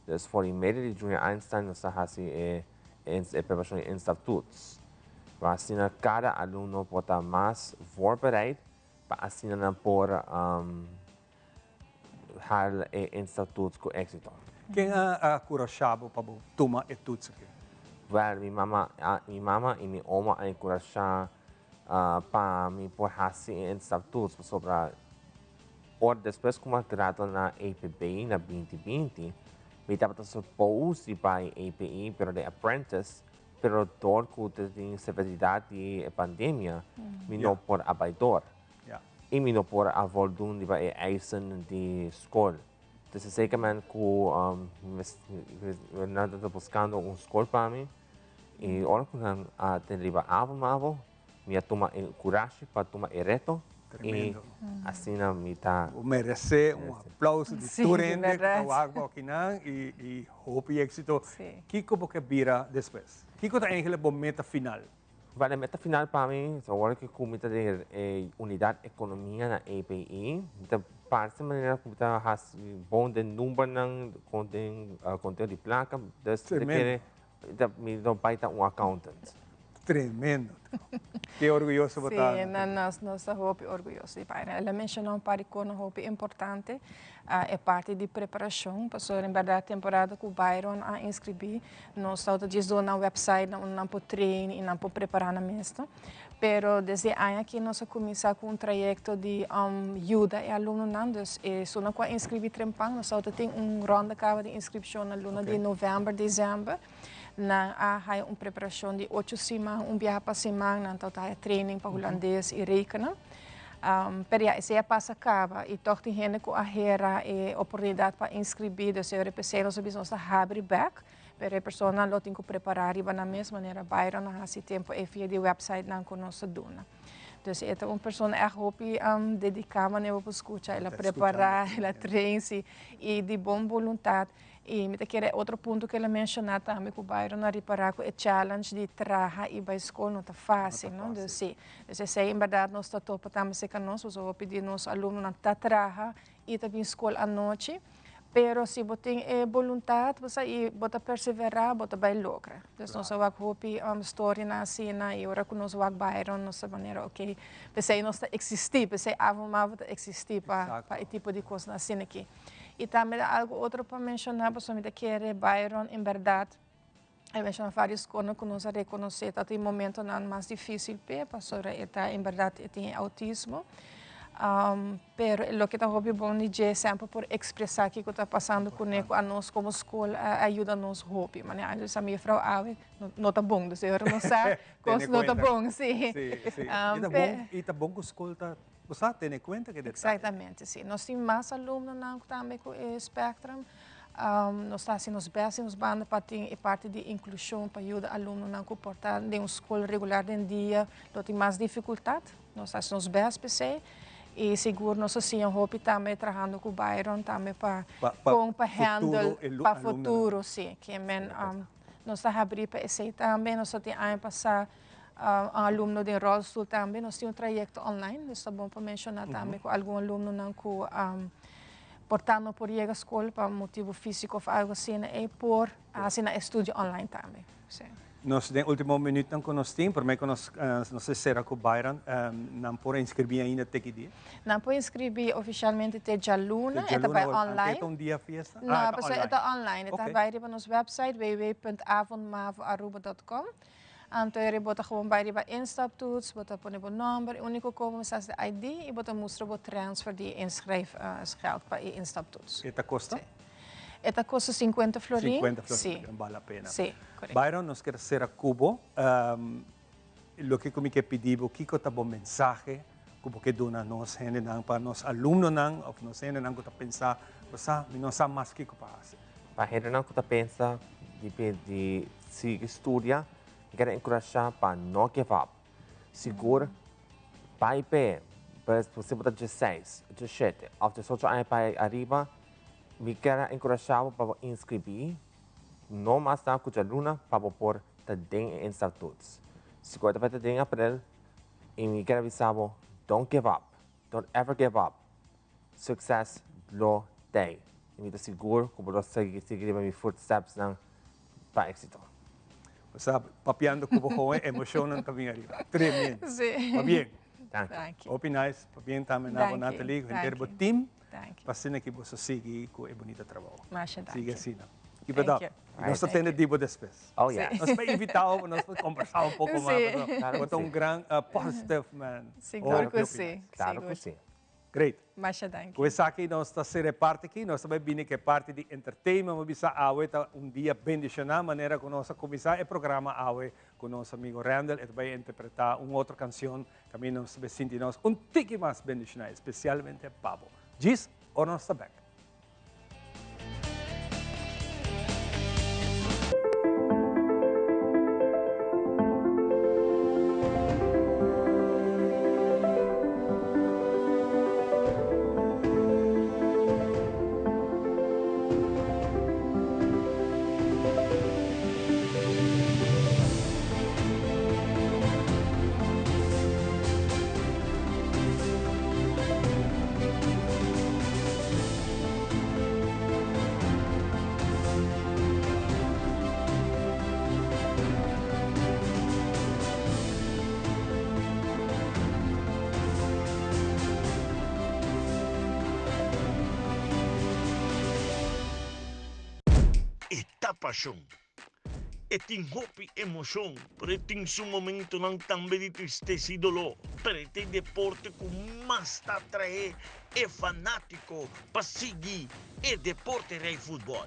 Dus for di medio di Junior Einstein nos ta hasi e e preparashon di instaptoets. Pa asina kada alumno por ta mas voorbereid pa asina nan por haal e instaptoets ku éksito. Ken a kurashá bo pa bo tuma e toets aki? Wèl, mi mama mi mama i mi oma a enkurashá pa mi por hasi e instaptoets pasobra Ora despues ku mi a gradua na APB na 2020, mi tabata supos di bai APE pero den apprentice, pero dor ku ta tin severidat di e pandemia, mi no por a bai dor. I mi no por a voldun riba e eisen di skol. Entonces zekermente ku nan tabata buskando un skol pa mi i ora ku nan a tende riba avo mavo, Mi a tuma e kurashi pa tuma e reto i asina mi ta. Bo meresé un aplauso di tur hende ku ta wak bo akinan i hopi éksito. Kiko bo ke bira despues? Kiko ta eigentlik bo meta final? Wèl, e meta final pa mi, awor ku mi ta den e unidat ekonomia na API, mi ta parse manera ku mi ta hasi bon den numbernan, den konteo di plaka. Dus mi ta kere. Mi no bai ta un accountant. Tremendo. Ke orguyoso bo ta. Sí, nos ta hopi orguyoso di Byron. El a menciona un par di cosnan hopi importante. E parti di preparacion, pasobra en berdad temporada cu Byron a inscribi, nos tabata djis duna nan website na unda nan por train y nan por prepara nan mes. Pero desde e aña aki nos a cuminsa cu un trayecto di yuda e alumnonan. Dus esunnan cu a inscribi trempan, nos tabata tin un ronda caba di inscripcion na luna di november, december. Nan a haya un preparacion di ocho siman, un biaha pa siman nan tabata haya training pa Hulandes y rekenen. Pero ya, esey a pasa caba y toch tin hende cu a hera e oportunidad pa inscribi, dus e ora p'esey nos a bisa nos ta habri bek, pero e personanan lo tin cu prepara riba nan mes manera Byron a haci tempo ey via di websitenan cu nos ta duna. Dus e ta un persona echt hopi dedica manera bo por scucha, el a prepara, el a train si, y di bon boluntad. Y mi ta kere otro punto cu el a menciona tambe cu Byron a ripara cu e challenge di traha y bay school no ta facil, no? Dus si, dus esey en berdad nos ta topa tambe cerca nos, pasobra hopi di nos alumnonan ta traha y ta bin school anochi, pero si bo tin e boluntad bo sa y bo ta persevera bo ta bay logra. Dus nos a wak hopi storianan asina y ora cu nos wak Byron nos ta manera ok, p'esey nos ta existi, p'esey Avo Mavo ta existi pa e tipo di cosnan asina aki. Y tambe ta algo otro pa menciona, pasobra mi ta kere Byron en berdad a menciona varios cosnan cu nos a reconoce ta tin momentonan mas dificil p'e, pasobra e ta en berdad e tin e autismo. Pero loke ta hopi bon di dje semper por expresa kico ta pasando cune cu anos como school a yuda nos hopi. Manera antes bisa mi juffrouw awe no ta bon, dus e ora nos sa cos no ta bon, si. Si, si. Y ta bon, y ta bon cu school ta Bo sa tene kuenta ku e detaye. Exactamente, si. Nos tin mas alumnonan tambe ku e spectrum. Nos ta hasi nos best den nos banda pa tin e parti di inklushon pa yuda alumnonan ku por ta den un skol regular den dia lo tin mas difikultat. Nos ta hasi nos best p'esei i sigur nos a siña hopi tambe trahando ku Byron tambe pa kon pa handle pa futuro, si. Ke men nos ta habrí pa esei tambe. Nos ta tin aña pasá Un alumno den rolstoel tambe, nos tin un trayecto online, dus ta bon pa menciona tambe cu algun alumnonan cu por ta no por yega school pa motibo fisico of algo asina, ey por haci nan estudio online tambe. Si. Nos den ultimo minuutnan cu nos tin, prome cu nos nos ta cera cu Byron, nan por inscribi ainda te ki dia? Nan por inscribi oficialmente te djaluna, e ta bay online. Anke ta un dia fiesta? No, pasobra e ta online, e ta bay riba nos website www.avonmavoaruba.com. Anto eri bo ta gewoon bai riba instaptoets, bo ta pone bo nomber, e unico co bo mester haci ta ID y bo ta mustra bo transfer di e inschrijfgeld pa e instaptoets. E ta costa? Si. E ta costa cincuenta florin. Cincuenta florin, Si. Bal la pena. Si, correcto. Byron, nos kier cera cu bo. Loke cu mi kier pidi bo, kico ta bo mensahe cu bo ke duna nos hendenan, pa nos alumnonan of nos hendenan cu ta pensa, bo sa, mi no sa mas kico pa haci. Pa hendenan cu ta pensa di di sigui studia, mi kere encurasha pa no give up. Sigur bai p'e, si bo ta dieseis, diesshete of diesocho aña pa ariba, mi kere encurasha bo pa bo inscribi no mas na cu djaluna pa bo por ta den e instaptoets. Sigur ta bai ta den april y mi kere bisa bo, don't give up, don't ever give up. Succes lo tei. Y mi ta sigur cu bo lo sigui sigui riba mi footstepsnan pa exito. Bo sa, papiando cu bo hoen, emocionnan ta bin ariba. Tremendo. Sí. Pabien. Danki. Danki. Hopi nice. Pabien tambe na bo Danki. Nathalie, cu henter bo Danki. team. Danki. Pa asina ki boso sigui cu e bunita trabou. Masha danki. Sigui asina. Keep it up. Thank you. Y nos ta tende di bo despues. Oh yes. Nos por invita bo, nos por conversa un poco mas. Sí. Claro Bo cu ta un si. gran positive man. Sigur Hopi, cu hopi si. nice. Claro cu Sigur. si. Great. Masha danki. Ku esaki nos ta sera e parti aki, nos ta bai bini ku e parti di entertainment. Bo bisa awe ta un dia bendishoná manera ku nos a kuminsá e programa awe ku nos amigo Randall. E ta bai interpretá un otro kanshon kaminda nos ta bai sinti nos un tiki mas bendishoná, espesialmente pa bo. Djis ora nos ta bèk. E ta pashon. E tin hopi emoshon, pero e tin su momentonan tambe di tristesa i doló. Pero e ta e deporte ku mas ta atraé e fanátiko pa sigui e deporte rei futbòl.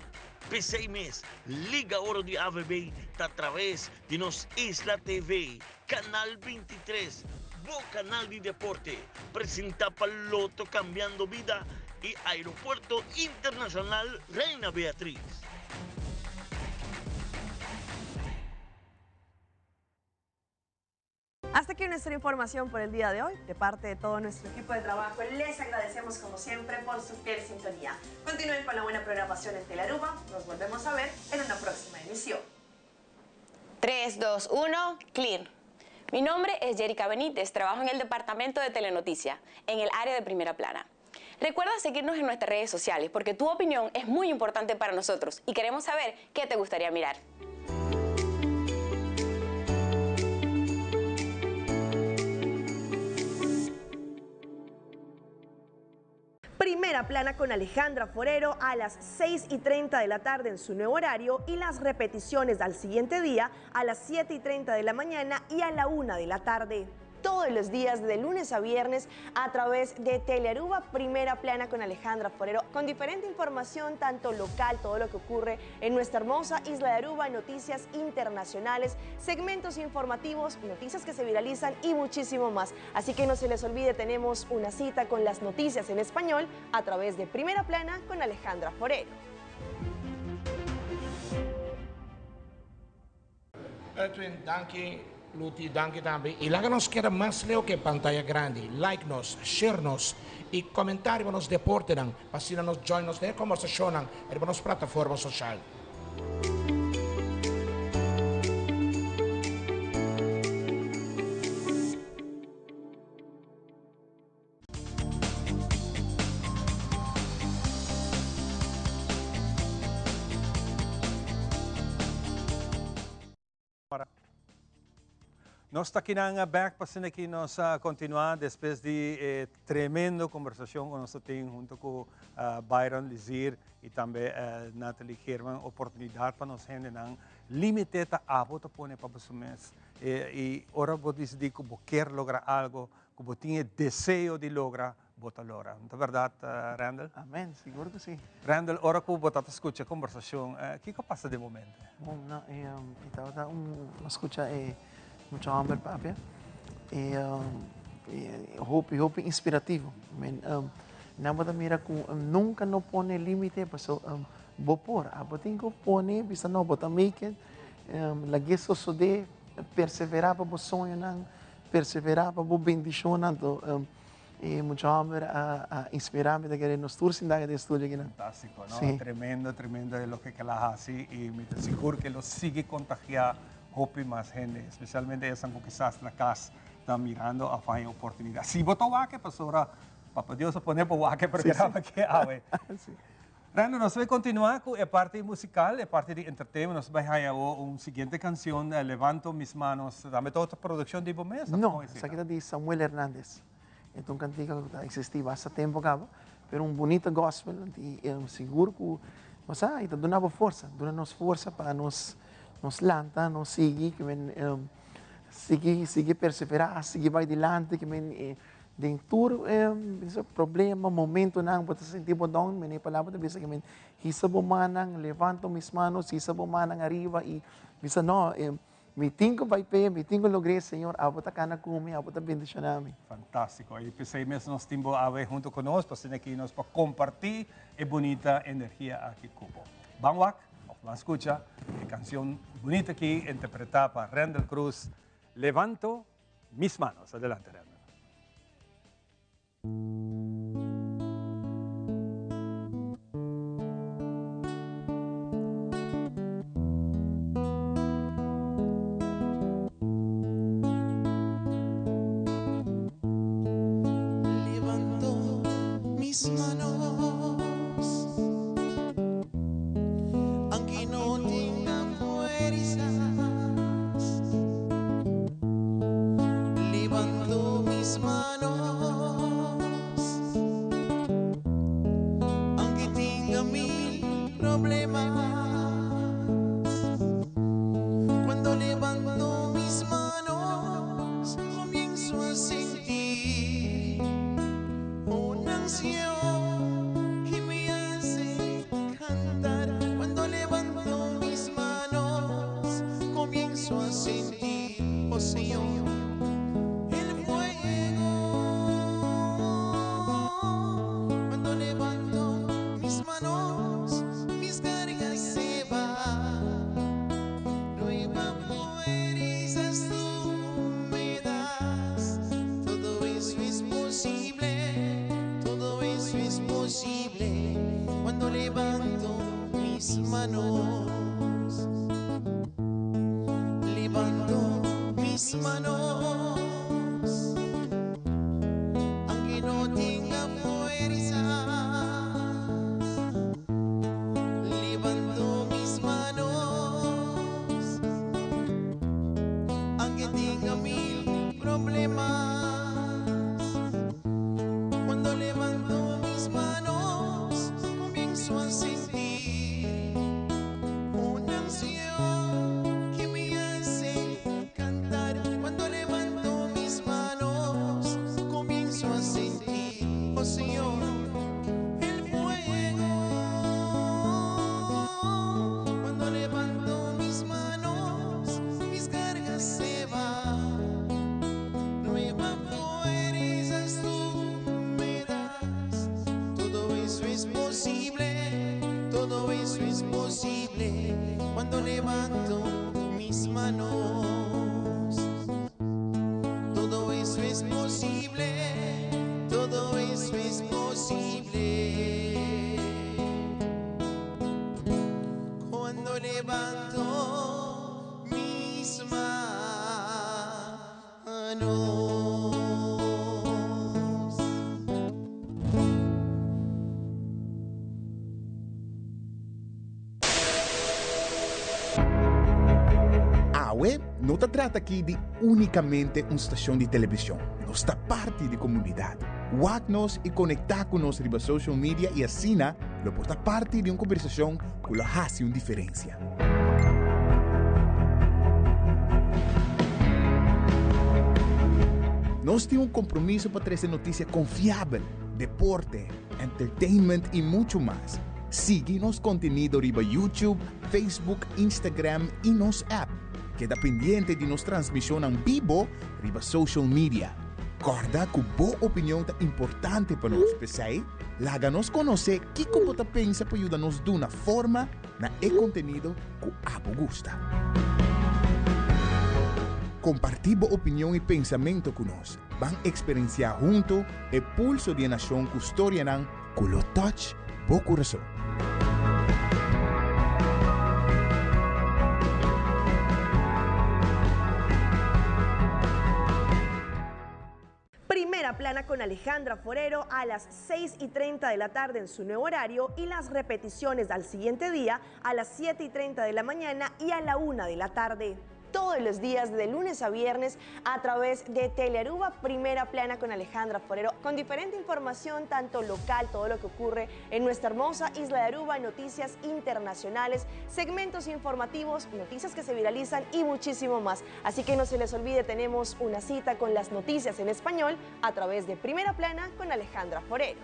P'esei mes, Liga Oro di AVB ta atraves di nos Isla TV, Kanal 23, bo kanal di deporte, presentá pa Lotto Cambiando Bida i Aeropuerto Internacional Reina Beatriz. Hasta aquí nuestra información por el día de hoy. De parte de todo nuestro equipo de trabajo, les agradecemos como siempre por su fiel sintonía. Continúen con la buena programación en Telaruba. Nos volvemos a ver en una próxima emisión. 3, 2, 1, clear. Mi nombre es Jerica Benítez, trabajo en el departamento de Telenoticia, en el área de primera plana. Recuerda seguirnos en nuestras redes sociales porque tu opinión es muy importante para nosotros y queremos saber qué te gustaría mirar. Primera plana con Alejandra Forero a las 6 y 30 de la tarde en su nuevo horario y las repeticiones al siguiente día a las 7 y 30 de la mañana y a la 1 de la tarde. Todos los días de lunes a viernes a través de Telearuba, Primera Plana con Alejandra Forero, con diferente información, tanto local, todo lo que ocurre en nuestra hermosa isla de Aruba, noticias internacionales, segmentos informativos, noticias que se viralizan y muchísimo más. Así que no se les olvide, tenemos una cita con las noticias en español a través de Primera Plana con Alejandra Forero. Edwin, danki, Luti, danki tambe. Y laga nos keda mas leu cu pantaya grandi. Like nos, share nos y comenta riba nos deportenan. Pa asina nos join nos den e conversacionnan riba nos plataforma social. Nos ta kinan bek pa asina ki nos a continua despues di e tremendo conversacion cu nos ta tin hunto cu Byron Lizier y tambe Natalie Geerman. Oportunidad pa nos hendenan limite ta abo ta pone pa boso mes. Y ora bo dicidi cu bo kier logra algo, Ku bo tin e deseo di logra, bo ta logra. No ta bèrdat, Randall? Amèn, sigur ku si. Randall, ora ku bo tabata skucha e kombersashon, kiko a pasa den bo mente? Bon, no, e tabata un, mi a skucha e mucha hòmber papia, i hopi, hopi inspirativo. Men, nan bo ta mira ku nunka no pone límite, paso bo por, abo tin ku pone, bisa no, bo ta make it, lag'é sosodé, perseverá pa bo soñonan. Perseverá pa bo bendishonnan to e mucha hòmber a a inspirá mi ta kere nos tur sinta den studio akinan. Fantástiko, no? Sí. Tremendo, tremendo e loke ke el a hasi i mi ta sigur ke lo sigui kontagiá hopi mas hende, espesialmente esnan ku kisas na kas ta mirando òf haña oportunidat. Si bo ta wak e pasobra Papa Dios a pone bo wak e programa aki awe. Sí. Rando, nos bai continua cu e parti musical, e parti di entertainment. Nos bai haya awo un siguiente cancion, Levanto mis manos. Tambe ta otro produccion di bo mes? No, esaki ta di Samuel Hernandez. E ta un cantica cu ta existi basta tempo caba, pero un bunita gospel y sigur cu, bo sa, e ta duna bo forsa, duna nos forsa pa nos nos lanta, nos sigui, ke men sigui, sigui persevera, sigui bai dilanti, ke men Den tur problema, momentonan bo ta sinti bo down, mene e palabra ta bisa kimen, hisa bo mannan, levanto mis manos, hisa bo mannan ariba i bisa no, mi tin ku bai p'e, mi tin ku logr'é, Señor, abo ta kana ku mi, abo ta bendishoná mi. Fantástiko. I p'esei mes nos tin bo awe huntu ku nos, pa asina aki nos por kompartí e bunita energia aki ku bo. Ban wak, òf ban skucha e kansion bunita aki interpretá pa Randall Cruz, Levanto Mis manos. Adelante, Randall. Levanto mis manos, aunque no tenga fuerzas. Levanto mis manos, aunque tenga mil problemas. levanto mis manos, levanto mis manos, aunque no tenga fuerzas, levanto mis manos, aunque tenga mil problemas. Cuando levanto mis manos, comienzo a sentir una unción que me hace cantar. Cuando levanto mis manos, comienzo a sentir, oh Señor, el fuego. Cuando levanto mis manos, mis cargas se van. Nueva fuerzas tú me das. Todo eso es posible, todo eso es posible cuando levanto mis manos. Todo eso es posible, todo eso es posible. Cuando levanto mis manos. Awe no ta trata aki di únikamente un stashon di televishon, nos ta parti di komunidat. Wak nos i konektá ku nos riba social media i asina lo por ta parti di un kombersashon ku lo hasi un diferensia. Nos tin un kompromiso pa trese notisia konfiabel, deporte, entertainment i muchu mas. Sigui nos kontenido riba YouTube, Facebook, Instagram i nos app. Keda pendiente di nos transmishonnan bibo riba social media. Kòrda ku bo opinion ta importante pa nos, p'esei laga nos konosé kiko bo ta pensa pa yuda nos duna forma na e kontenido ku abo gusta. Kompartí bo opinion i pensamentu ku nos. Ban eksperensiá huntu e pulso di e nashon ku storianan ku lo touch bo kurason. Primera Plana con Alejandra Forero a las 6 y 30 de la tarde en su nuevo horario y las repeticiones al siguiente día a las 7 y 30 de la mañana y a la 1 de la tarde. Todos los días de lunes a viernes a través de Telearuba Primera Plana con Alejandra Forero, con diferente información, tanto local, todo lo que ocurre en nuestra hermosa isla de Aruba, noticias internacionales, segmentos informativos, noticias que se viralizan y muchísimo más. Así que no se les olvide, tenemos una cita con las noticias en español a través de Primera Plana con Alejandra Forero.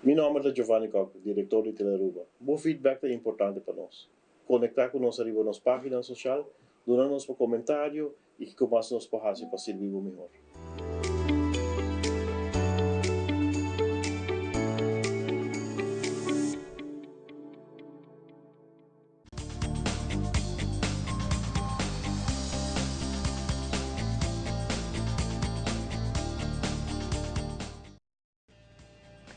Mi nomber ta Giovanni Kock, director di Telearuba. Bo feedback ta importante pa nos. Conecta cu nos ariba nos pagina social, duna nos bo comentario y kico mas nos por haci pa sirbi bo mihor.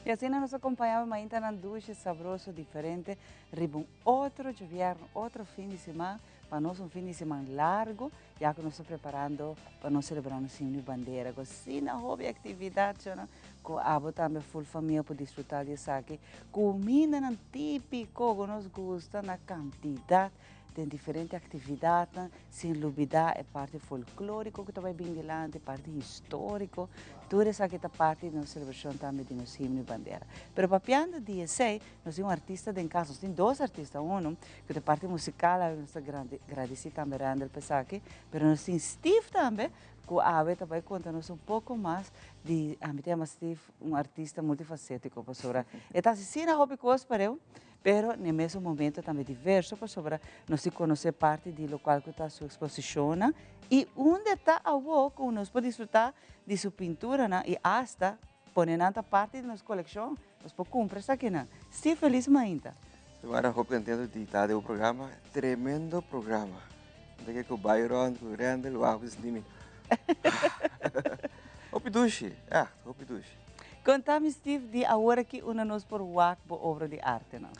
Y asina nos acompañaba maintanan dushi, sabroso, diferente, riba un otro djovierno, otro fin di siman, pa nos un fin di siman largo, ya cu nos ta preparando pa nos celebra nos himno y bandera. Cu asina hopi actividad, chona, cu abo tambe full famia por disfruta di esaki. Cumindanan tipico cu nos gusta na cantidad den diferente actividadnan, sin lubida e parti folklorico cu ta bay bin dilanti, e parti historico, tur esaki ta parti di nos celebracion tambe di nos himno y bandera. Pero papiando di esey, nos tin un artista den cas, nos tin dos artista, uno cu ta e parti musical, awe nos ta gradici tambe Randall pa esaki, pero nos tin Steve tambe cu awe ta bay conta nos un poco mas di, ami ta yama Steve un artista multifacetico pasobra e ta haci asina hopi cos pareu, pero n'e mesun momento tambe diverso pasobra nos tin conoce parti di locual cu ta su exposicionnan y unda e ta awo cu nos por disfruta di su pinturanan y hasta pone nan ta parti di nos coleccion, nos por cumpra esakinan. Steve feliz mainta. Xiomara, hopi contento di ta den bo programa, tremendo programa. Mi ta kere ku Byron, ku Randall, wak mi ta sinti mi hopi dushi, ègt hopi dushi. Konta mi Steve di awor aki unda nos por wak bo obra di artenan?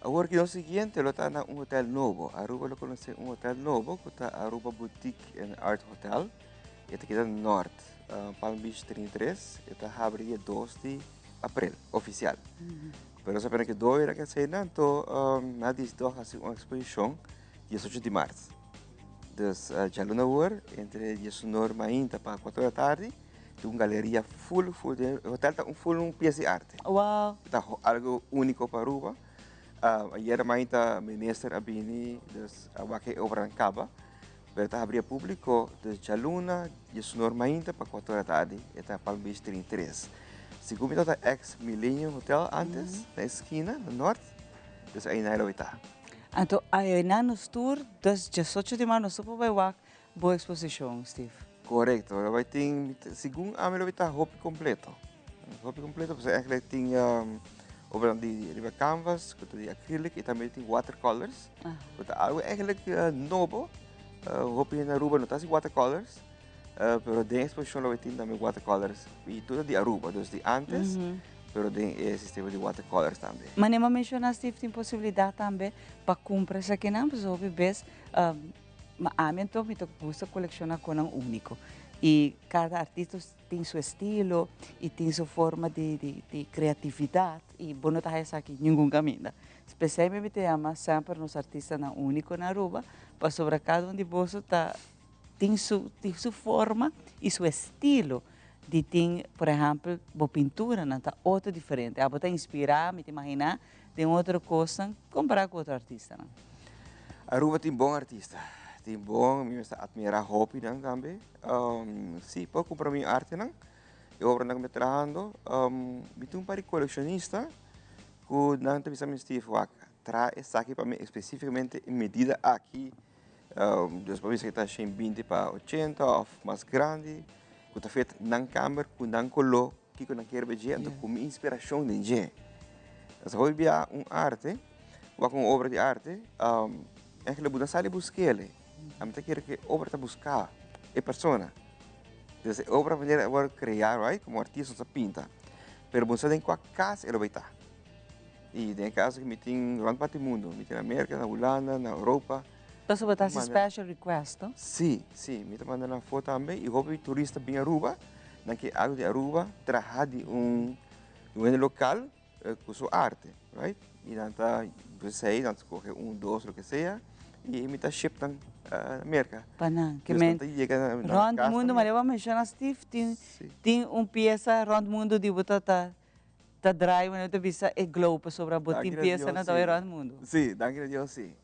Awor ki nos siguiente lo ta na un hotel nobo. Aruba lo conoce un hotel nobo cu ta Aruba Boutique and Art Hotel. E ta keda Noord, Palm Beach 33. E ta habri dia 2 di april, oficial. Pero nos apena ke door a esena, anto mi a dicidi toch haci un exposicion 18 di maart. Dus djaluna awor, entre diesunor mainta pa cuatro di atardi, Tin un galeria full full den e hotel ta un full un pies di arte. Wow. Ta algo unico pa Aruba. Ayer mainta minister a bini dus a wak e obranan caba. Pero ta habri e publico dus djaluna diesunor mainta pa cuatro di atardi e ta Palm Beach 33. Segun mi tabata ex Millennium Hotel antes na e skina na nort dus ayina e lo ta. Anto ayina nos tur dus diesocho di maart nos tur por bay wak Bo exposicion, Steve. Correcto, lo bay tin, segun ami lo bay ta hopi completo. Hopi completo, pasobra eigenlijk tin obranan di riba canvas, cu ta di acrylic y tambe tin watercolors, cu ta algo eigenlijk nobo. Hopi hende na Aruba no ta haci watercolors, pero den exposicion lo bay tin tambe watercolors y tur ta di Aruba, dus di antes, pero den e sistema di watercolors tambe. Manera bo a menciona, Steve, tin posibilidad tambe pa cumpra esakinan, pasobra hopi bes Ma ami anto mi ta gusta colecciona conan unico y cada artista tin su estilo y tin su forma di di creatividad y bo no ta haya esaki ningun caminda. Specialmente mi ta yama semper nos artistanan unico na Aruba pasobra cada un di boso ta tin su tin su forma y su estilo di tin por ehempel bo pinturanan ta otro diferente abo ta inspira mi ta imagina Den otro cosnan compara cu otro artistanan. Aruba tin bon artista. Tin bon, mi mester admira hopi nan tambe. Si, por cumpra mi artenan, e obranan cu mi ta trahando. Mi tin un par di coleccionista cu nan ta bisa mi, Steve, wak, traha esaki pa mi especificamente e medida aki. Dus por bisa cu ta 120 pa 80 of mas grandi, cu ta fit nan camber cu nan color. Kiko nan kier be dje, anto ku mi inspirashon den dje. Pasobra hopi bia un arte, wak un obra di arte, eigenlijk bo no sali busk'el. Ami ta kere ku e obra ta buska e persona. Entonces e obra manera a wòrdu kreá, right, komo artista nos a pinta, pero bo no sa den kua kas e lo bai ta. I den e kaso ku mi tin rònt parti mundu, mi tin na Merka, na Hulanda, na Europa. Pasobra bo ta hasi special request, no? Sí, sí, mi ta manda nan afó tambe i hopi turista bin Aruba. Nan ke algo di Aruba traha di un hende lokal ku su arte, right? I nan ta esei, nan ta skohe un, dos, loke sea, i mi ta ship nan na Merka. Pa nan, ke men rònt mundu, manera bo a menshoná Steve, tin tin un piesa rònt mundu di bo ta ta draai, manera bo ta bisa e globe, pasobra bo tin piesanan ta bai rònt mundu. Sí, danki na Dios, sí.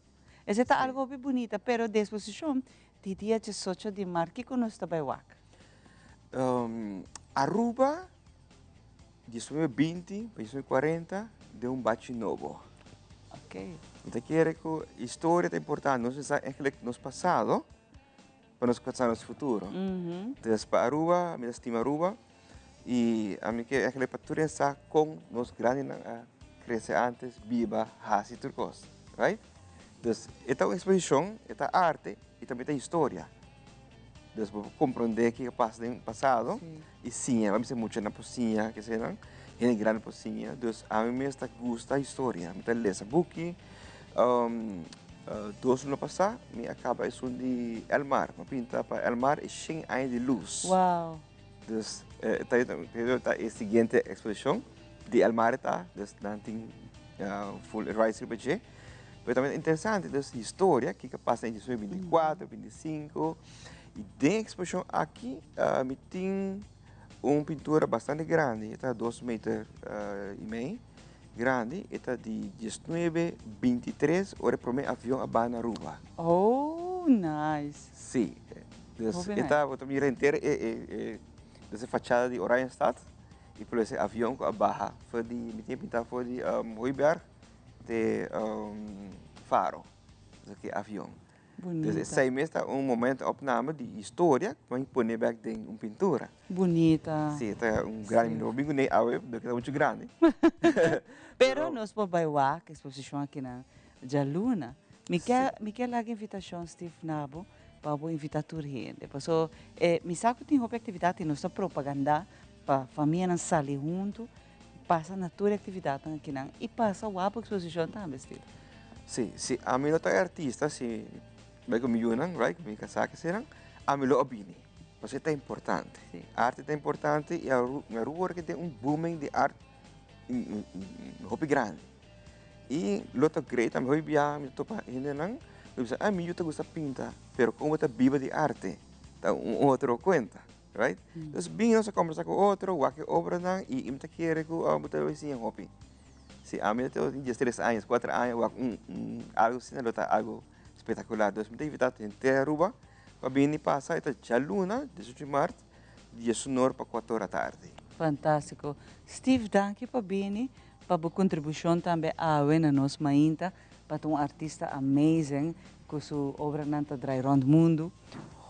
Esei ta algo hopi bunita, pero di exposicion di dia diesocho di mart, kiko nos ta bai wak? Aruba, 1920 pa 1940, den un bachi nobo. Ok. Mi ta kere ku historia ta importante, nos mester sa eigenlijk nos pasado pa nos por sa nos futuro. Entonces pa Aruba, mi ta stima Aruba y ami ke eigenlijk pa tur hende sa kon nos grandinan a krese antes, biba, hasi tur kos, right? Dus e ta un exposicion, e ta arte y tambe ta historia. Dus bo por comprende kiko a pasa den pasado y siña, bo a bisa muchanan por siña kesenan, hende grandi por siña. Dus ami mes ta gusta historia, mi ta lesa buki. Dos luna pasá mi a kaba esun di Elmar, mi a pinta pa Elmar e shen aña di lus. Wow! Dus ta e siguiente exposicion di Elmar ta, dus nan tin full rights riba dje. Pero tambe ta interesante dus historia kiko a pasa den 1924, 25 y den e exposicion aki mi tin un pintura bastante grandi, e ta dos meter y mei grandi, e ta di diesnuebe bintitres ora e prome avion a baha na Aruba. Oh, nice! Si, dus e ta, bo ta mira henter e e fachada di Oranjestad y plus e avion cu a baha for di, mi tin e pinta for di Hooiberg te Faro, esaki avion. Bunita. Entonces esei mes ta un momento opname di historia ku mi pone bek den un pintura. Bunita. Si, ta un grandi, mi no por bin kuné awe porque ta muchu grandi. Pero nos por bai wak exposicion aki na djaluna. Mi ke mi ke laga invitashon Steve na bo pa bo invitá tur hende. Paso e mi sa ku tin hopi aktividat i nos ta propagandá pa famianan sali huntu, pasa na tur e aktividatnan akinan i pasa wak bo eksposishon tambe Steve. Sí, si ami no ta e artista, si bai ku mi yunan, right, mi kasá kesenan, ami lo a bini. Pasobra e ta importante. Arte ta importante i Aruba ora ke den un booming di art hopi grandi. I lo ta great tambe hopi biaha mi ta topa hendenan mi bisa ah mi yu ta gusta pinta pero kon bo ta biba di arte ta un otro kuenta right. Entonces bin nos a kombersa ku otro wak e obranan i mi ta kere ku bo ta bai siña hopi. Si ami ta tin diestres aña kuater aña wak un algu asina lo ta algu spectacular. Entonces mi ta invita henter Aruba pa bini pasa e ta djaluna diesocho di mart diesunor pa kuater ora tardi. Fantástiko. Steve danki pa bini, pa bo kontribushon tambe awe na nos mainta, pa ta un artista amazing ku su obranan ta drai rònt mundu.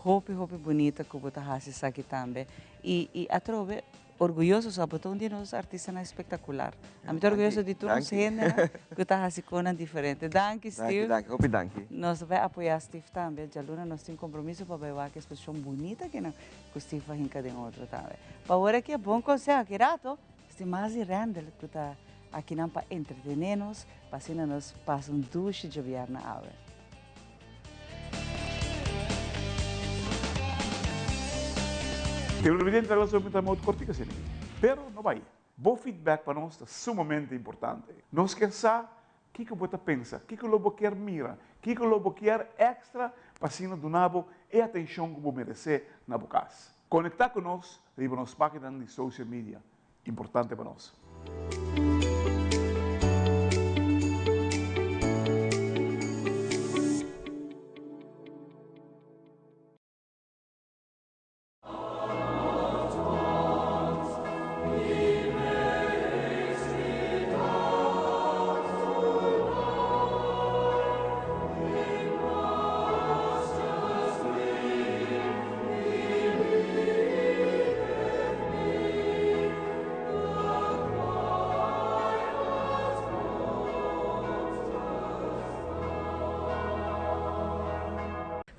Hopi hopi bunita ku bo ta hasi esaki tambe. I i atrobe Orguyoso so, bo ta un di nos artistanan espectacular. Ami ta orguyoso di tur nos hendenan cu ta haci conan diferente. Danki Steve. Danki, danki, hopi danki. Nos ta bay apoya Steve tambe. Djaluna nos tin compromiso pa bay wak e exposicion bunita kinan cu Steve a hinca den otro tambe. Pa awor aki e bon conseho aki rato, Stimas di Randall cu ta akinan pa entretene nos, pa asina nos pasa un dushi djobièrnè awe. Televidente ta laso mita moto cortico asina aki. Pero no bay. Bo feedback pa nos ta sumamente importante. Nos kier sa kico bo ta pensa, kico lo bo kier mira, kico lo bo kier extra pa asina duna bo e atencion cu bo merece na bo cas. Conecta cu nos riba nos paginanan di social media. Importante pa nos.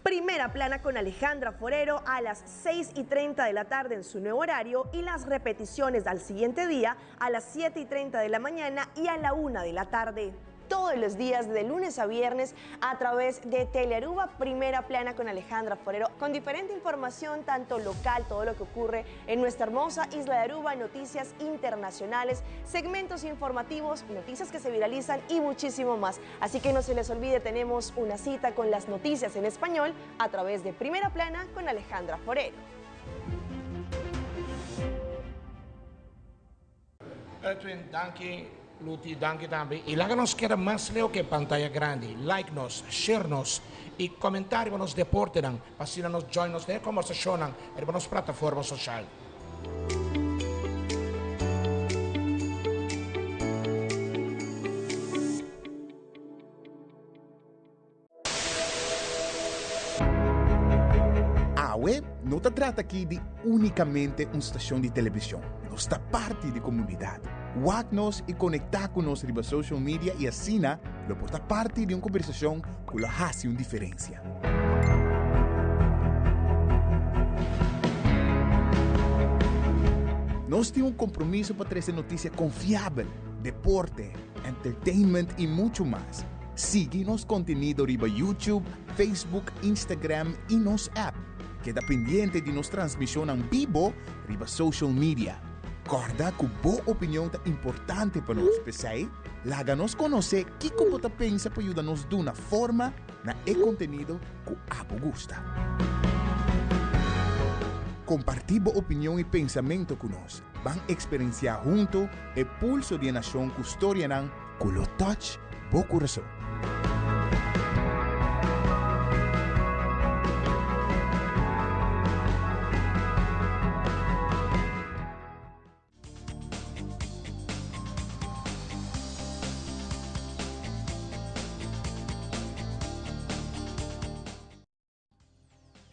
Primera Plana con Alejandra Forero a las 6 y 30 de la tarde en su nuevo horario y las repeticiones al siguiente día a las 7 y 30 de la mañana y a la 1 de la tarde todos los días de lunes a viernes a través de Telearuba Primera Plana con Alejandra Forero, con diferente información, tanto local, todo lo que ocurre en nuestra hermosa isla de Aruba, noticias internacionales, segmentos informativos, noticias que se viralizan y muchísimo más. Así que no se les olvide, tenemos una cita con las noticias en español a través de Primera Plana con Alejandra Forero. Edwin, danki, Luti, danki tambe. I laga nos keda mas leu ke pantaya grandi. Like nos, share nos i komentá riba nos deportenan pa asina nos join nos den e kombersashonnan riba nos plataforma soshal. Awe no ta trata aki di únikamente un stashon di televishon, nos ta parti di komunidat. Wak nos i konektá ku nos riba social media i asina lo por ta parti di un kombersashon ku lo hasi un diferensia. Nos tin un kompromiso pa trese notisia konfiabel, deporte, entertainment i muchu mas. Sigui nos kontenido riba YouTube, Facebook, Instagram i nos app. Keda pendiente di nos transmishonnan bibo riba social media. Kòrda ku bo opinion ta importante pa nos, p'esei laga nos konosé kiko bo ta pensa pa yuda nos duna forma na e kontenido ku abo gusta. Kompartí bo opinion i pensamentu ku nos. Ban eksperensiá huntu e pulso di e nashon ku storianan Ku lo touch bo kurason.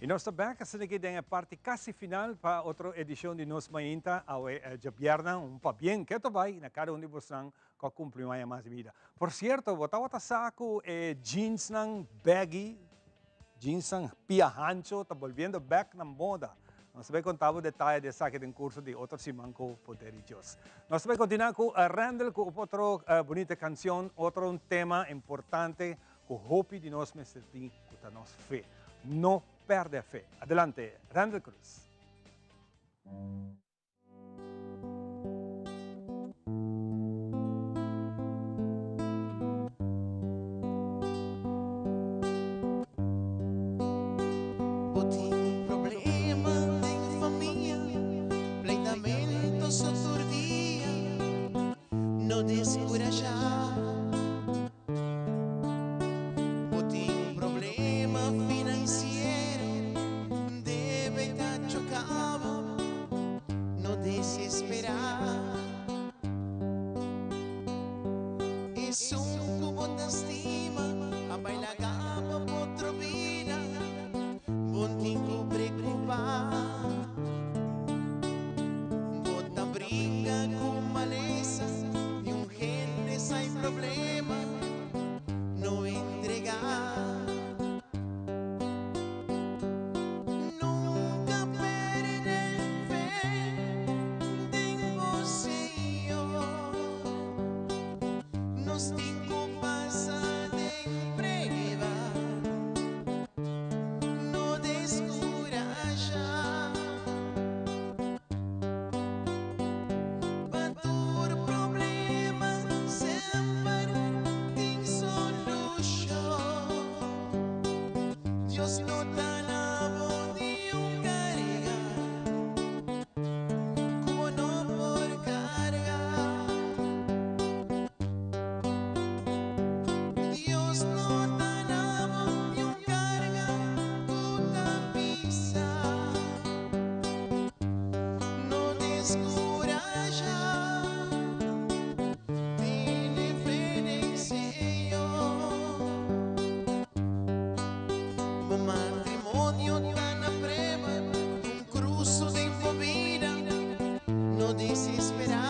Y nos ta bek asina aki den e parti casi final pa otro edicion di Nos Mainta awe djabièrnè. Un pabien keto bay na cada un di bosnan cu a cumpli un aña mas di bida. Por cierto, bo tabata sa cu e jeansnan baggy, jeansnan pia hancho ta bolbiendo bek na moda. Nos ta bay conta bo detaye di esaki den curso di otro siman cu poder di Dios. Nos ta bay continua cu Randall cu otro bunita cancion, otro un tema importante cu hopi di nos mester tin cu ta nos fe. No perde fe. Adelante, Randall Cruz. Bo tin problema den famia, pleitamento so tur dia, no descurasha. Bo tin problema financiero, debe ta choca bo, no desespera. Esun cu bo ta stima a bay laga bo pa otro bida, bo tin cu preocupa. Bo ta bringa cu malesa di un hende sai problema, no entrega. Nunca perde fe den bo Señor. Nos tin cu pasa den prueba, no descurasha. Pa tur problema semper tin solucion. Dios no ta na bo ni un carga cu bo no por carga. Dios no ta na bo ni un carga cu ta pisa. No descurasha, tene fe den Señor. Bo matrimonio ta na prueba, un cruzo den bo bida, no desespera.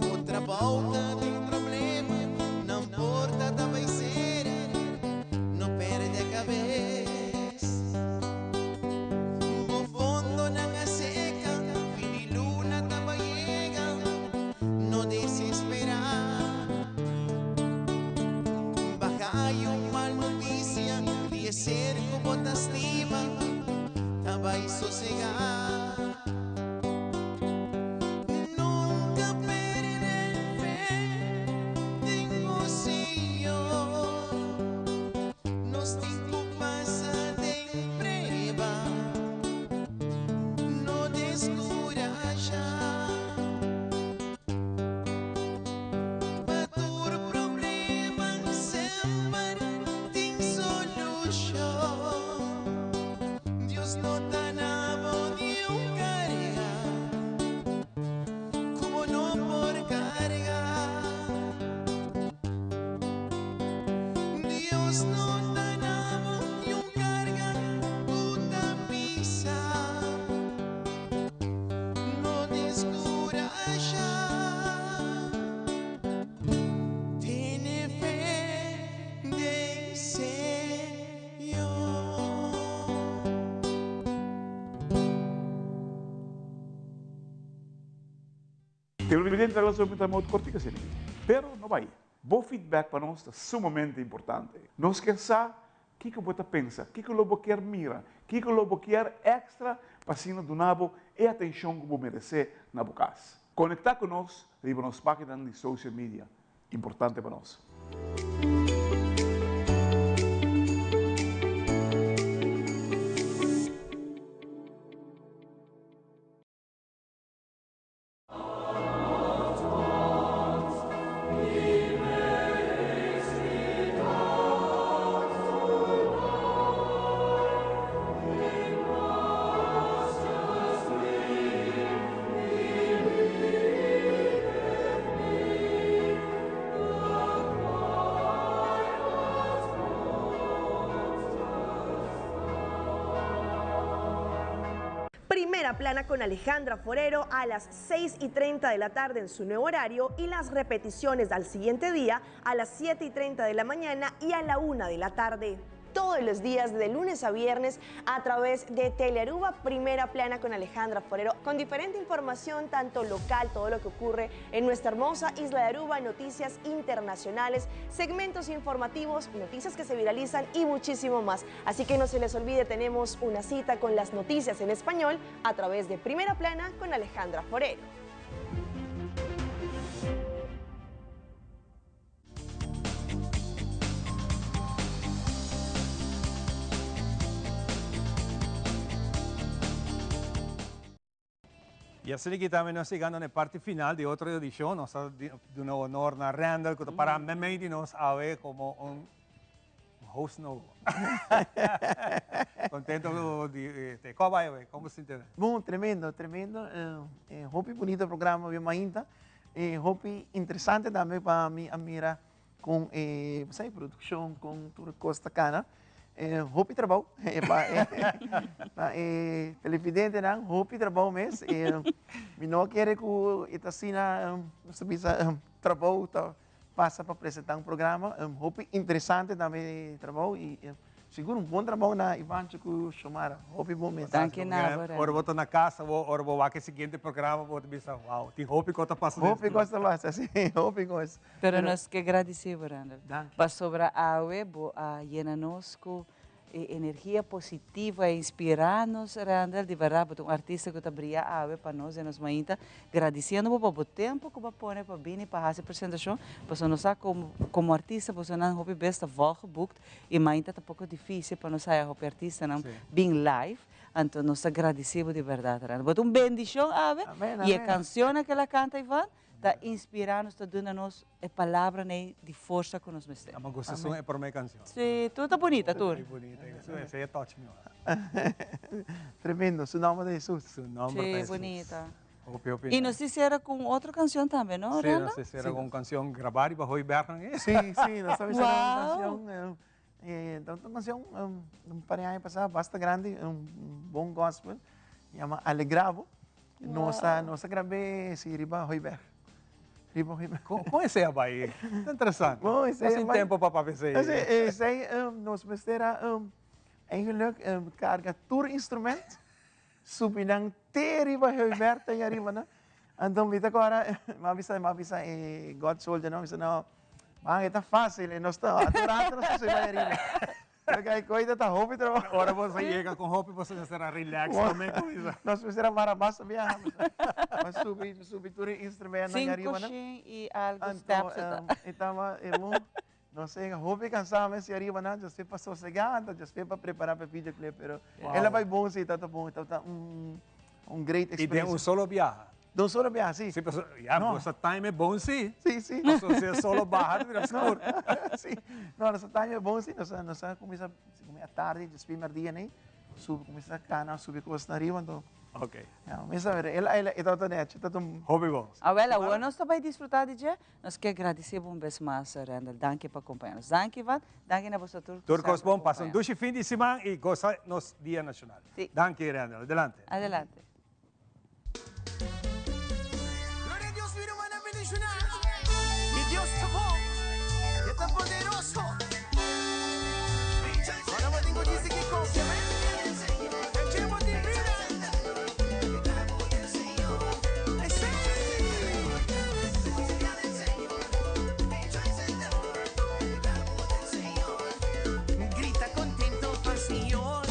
Bo trabou ta den problema, nan porta ta bay cera, no perde cabes. Bo fondonan a seca, fin di luna ta bay yega, no desespera. Baha hay un mal noticia di e ser cu bo ta stima ta bay sosega. Nunca perde fe den bo Señor. Nos tin cu pasa den prueba, no descurasha. Pa tur problema semper tin solucion. Dios no ta na bo ni un carga cu bo no por carga. Dios no ta na bo ni un carga cu ta pisa. No descurasha. Tene fe den Señor. Televidente ta laso mita modo cortico asina. Pero no bay. Bo feedback pa nos ta sumamente importante. Nos kier sa kico bo ta pensa, kico lo bo kier mira, kico lo bo kier extra pa asina duna bo e atencion cu bo merece na bo cas. Conecta cu nos riba nos paginanan di social media. Importante pa nos. Primera Plana con Alejandra Forero a las 6 y 30 de la tarde en su nuevo horario y las repeticiones al siguiente día a las 7 y 30 de la mañana y a la 1 de la tarde todos los días de lunes a viernes a través de Telearuba Primera Plana con Alejandra Forero, con diferente información, tanto local, todo lo que ocurre en nuestra hermosa isla de Aruba, noticias internacionales, segmentos informativos, noticias que se viralizan y muchísimo más. Así que no se les olvide, tenemos una cita con las noticias en español a través de Primera Plana con Alejandra Forero. Y asina aki tambe nos yegando na e parti final di otro edicion. Nos ta duna honor na Randall cu ta para memey di nos awe como un host nobo. Contento di te. Con a bay awe? Con bo sinti awe? Bon, tremendo, tremendo. Hopi bunito programa awe mainta. E hopi interesante tambe pa mi a mira con e sa e produccion con tur cos ta cana. E hopi trabou pa e pa e televidentenan hopi trabou mes. E mi no a kere cu e ta asina nos ta bisa trabou ta pasa pa presenta un programa. Hopi interesante tambe e trabou y Sigur un bon trabou na Ivancho ku Xiomara. Hopi bon mes. Danki na bo. Ora bo ta na casa bo, ora bo wak e siguiente programa bo ta bisa wow, tin hopi kos ta pasa den Hopi kos ta pasa, si, hopi kos. Pero nos ke gradisi bo Randall. Danki. Pasobra awe bo a yena nos ku e energia positivo, a inspira nos Randall, di berdad bo ta un artista ku ta bria awe pa nos den nos mainta. Gradisiendo bo pa bo tempo ku bo a pone pa bini pa hasi presentashon, pasobra nos sa komo komo artista bosonan hopi bes ta volgeboekt E mainta ta poko dificil pa nos haya hopi artistanan bin live, anto nos ta gradici bo di berdad Randall. Bo ta un bendicion awe y e cancionnan cu el a canta Ivan ta inspira nos, ta duna nos e palabranan ey di forsa cu nos mester. Mi a gusta esun e prome cancion. Si, tur ta bunita tur. Muy bunita, esey a touch mi ora. Tremendo, su nomber ta Jesus. Su nomber ta Jesus. Si, bunita. Hopi, hopi Y nos tin cera cu un otro cancion tambe, no, Sí, Randall? nos tin cera cu un cancion grabá riba Hooiberg, eh? Sí, sí, nos ta cera un cancion, ta un cancion un par di aña pasá, basta grandi, un bon gospel, yama Alegrá Bo. Nos a, nos a grab'é, sí, riba Hooiberg, riba Hooiberg. Con esei a bai? Ta interesante. Bon, esei a bai. Nos tin tempo pa papia esei. Esei, nos mester a, eigenlijk, carga tur instrument. Subi nan te riba Heuberta y ariba nan. Anto mi ta cora, mi a bisa, mi a bisa e God soldier nan, mi bisa no, man e ta facil, e nos ta, tur rato nos ta subi bay ariba. Pero kay koy ta ta hopi trabou. Ora boso yega con hopi boso mester a relax prome cuminsa. Nos mester a mara basta biaha pa subi, subi tur e instrumentnan y ariba nan. Cinco shin y algo steps e ta. Anto e taba e bon. No sé, hopi cansá mes y ariba nan, just pa sosegá, anto just pa prepará pa e videoclip, pero el a bai bon sí, tabata bon, tabata un un great Y den experiencia. un solo biaha? Den un solo biaha, sí. Sí, pasobra, ya, No. boso time e bon sí. Sí, sí. Pasobra si e solo baha ta bira oscur. Sí, no, nos time e bon sí, nos a nos a cuminsa atardi, despues merdia nei, subi cuminsa cana, subi cosnan ariba, anto. Ok. Ya, mi sa mira, el el e tabata nechi, tabata un. Hopi bon. Awel, awor nos ta bai disfruta di dje. Nos ke gradisé bo un bes mas, Randall. Danki pa kompaña nos. Danki, Ivan. Danki na boso tur ku Tur kos semper bon. Pasa un kompaña. dushi fin di siman i gosa nos Dia Nashonal. Sí. Danki, Randall. Adelante. Adelante. Gloria a Dios mi rumannan bendiciona. Mi Dios ta bon, e ta poderoso. Ora bo tin cu djis di confia, amen. Den dje bo tin bida. Grita contento pa Señor,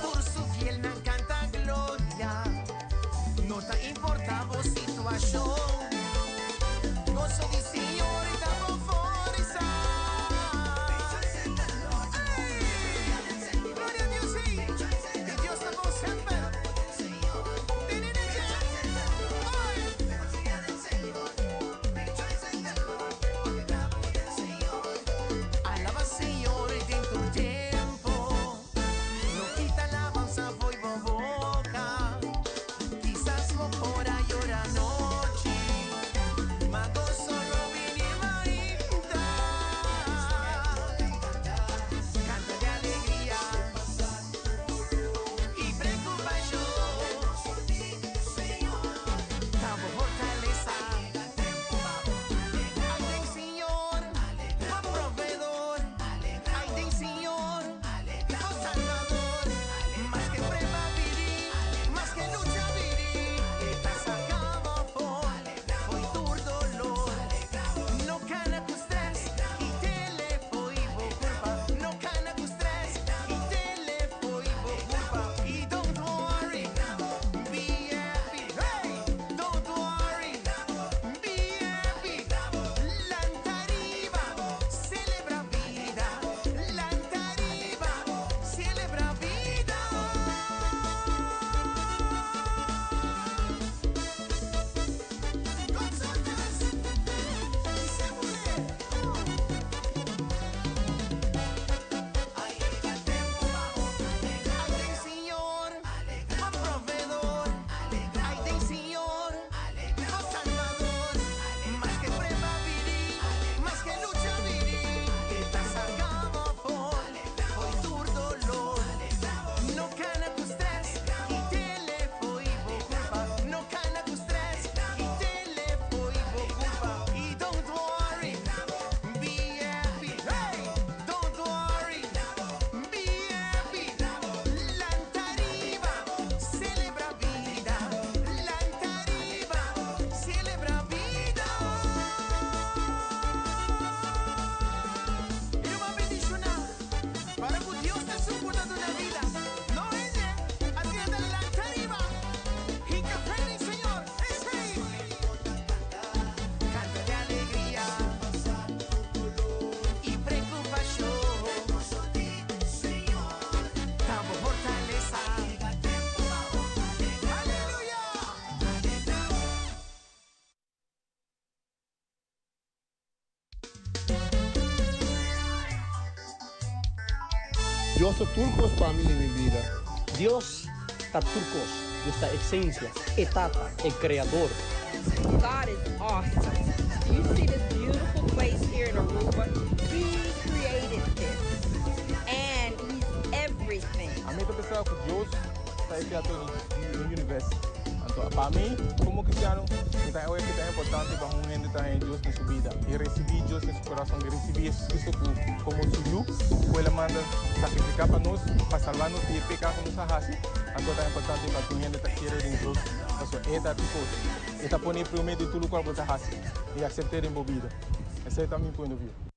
tur su fielnan canta. Dios ta tur kos pa mi den mi bida. Dios ta tur kos. Dios ta esensia, e Tata, e Kreador. God is awesome. Do you see this beautiful place here in Aruba? He created this and he's everything. Ami ta pensa ku Dios ta e kreador di e universo. Anto pa mi, komo kristiano, mi ta oye ku ta importante pa un hende ta haña Dios den su bida i risibí Dios den su kurason i risibí Jesucristo ku komo su Yu ku el a manda sakrifiká pa nos pa salba nos di e peka ku nos a hasi. Anto ta importante pa tur hende ta kere den Dios pasobra e ta tur kos. E ta pone e promé di tur lokual bo ta hasi i aksept'é den bo bida. Esei ta mi punto di vista.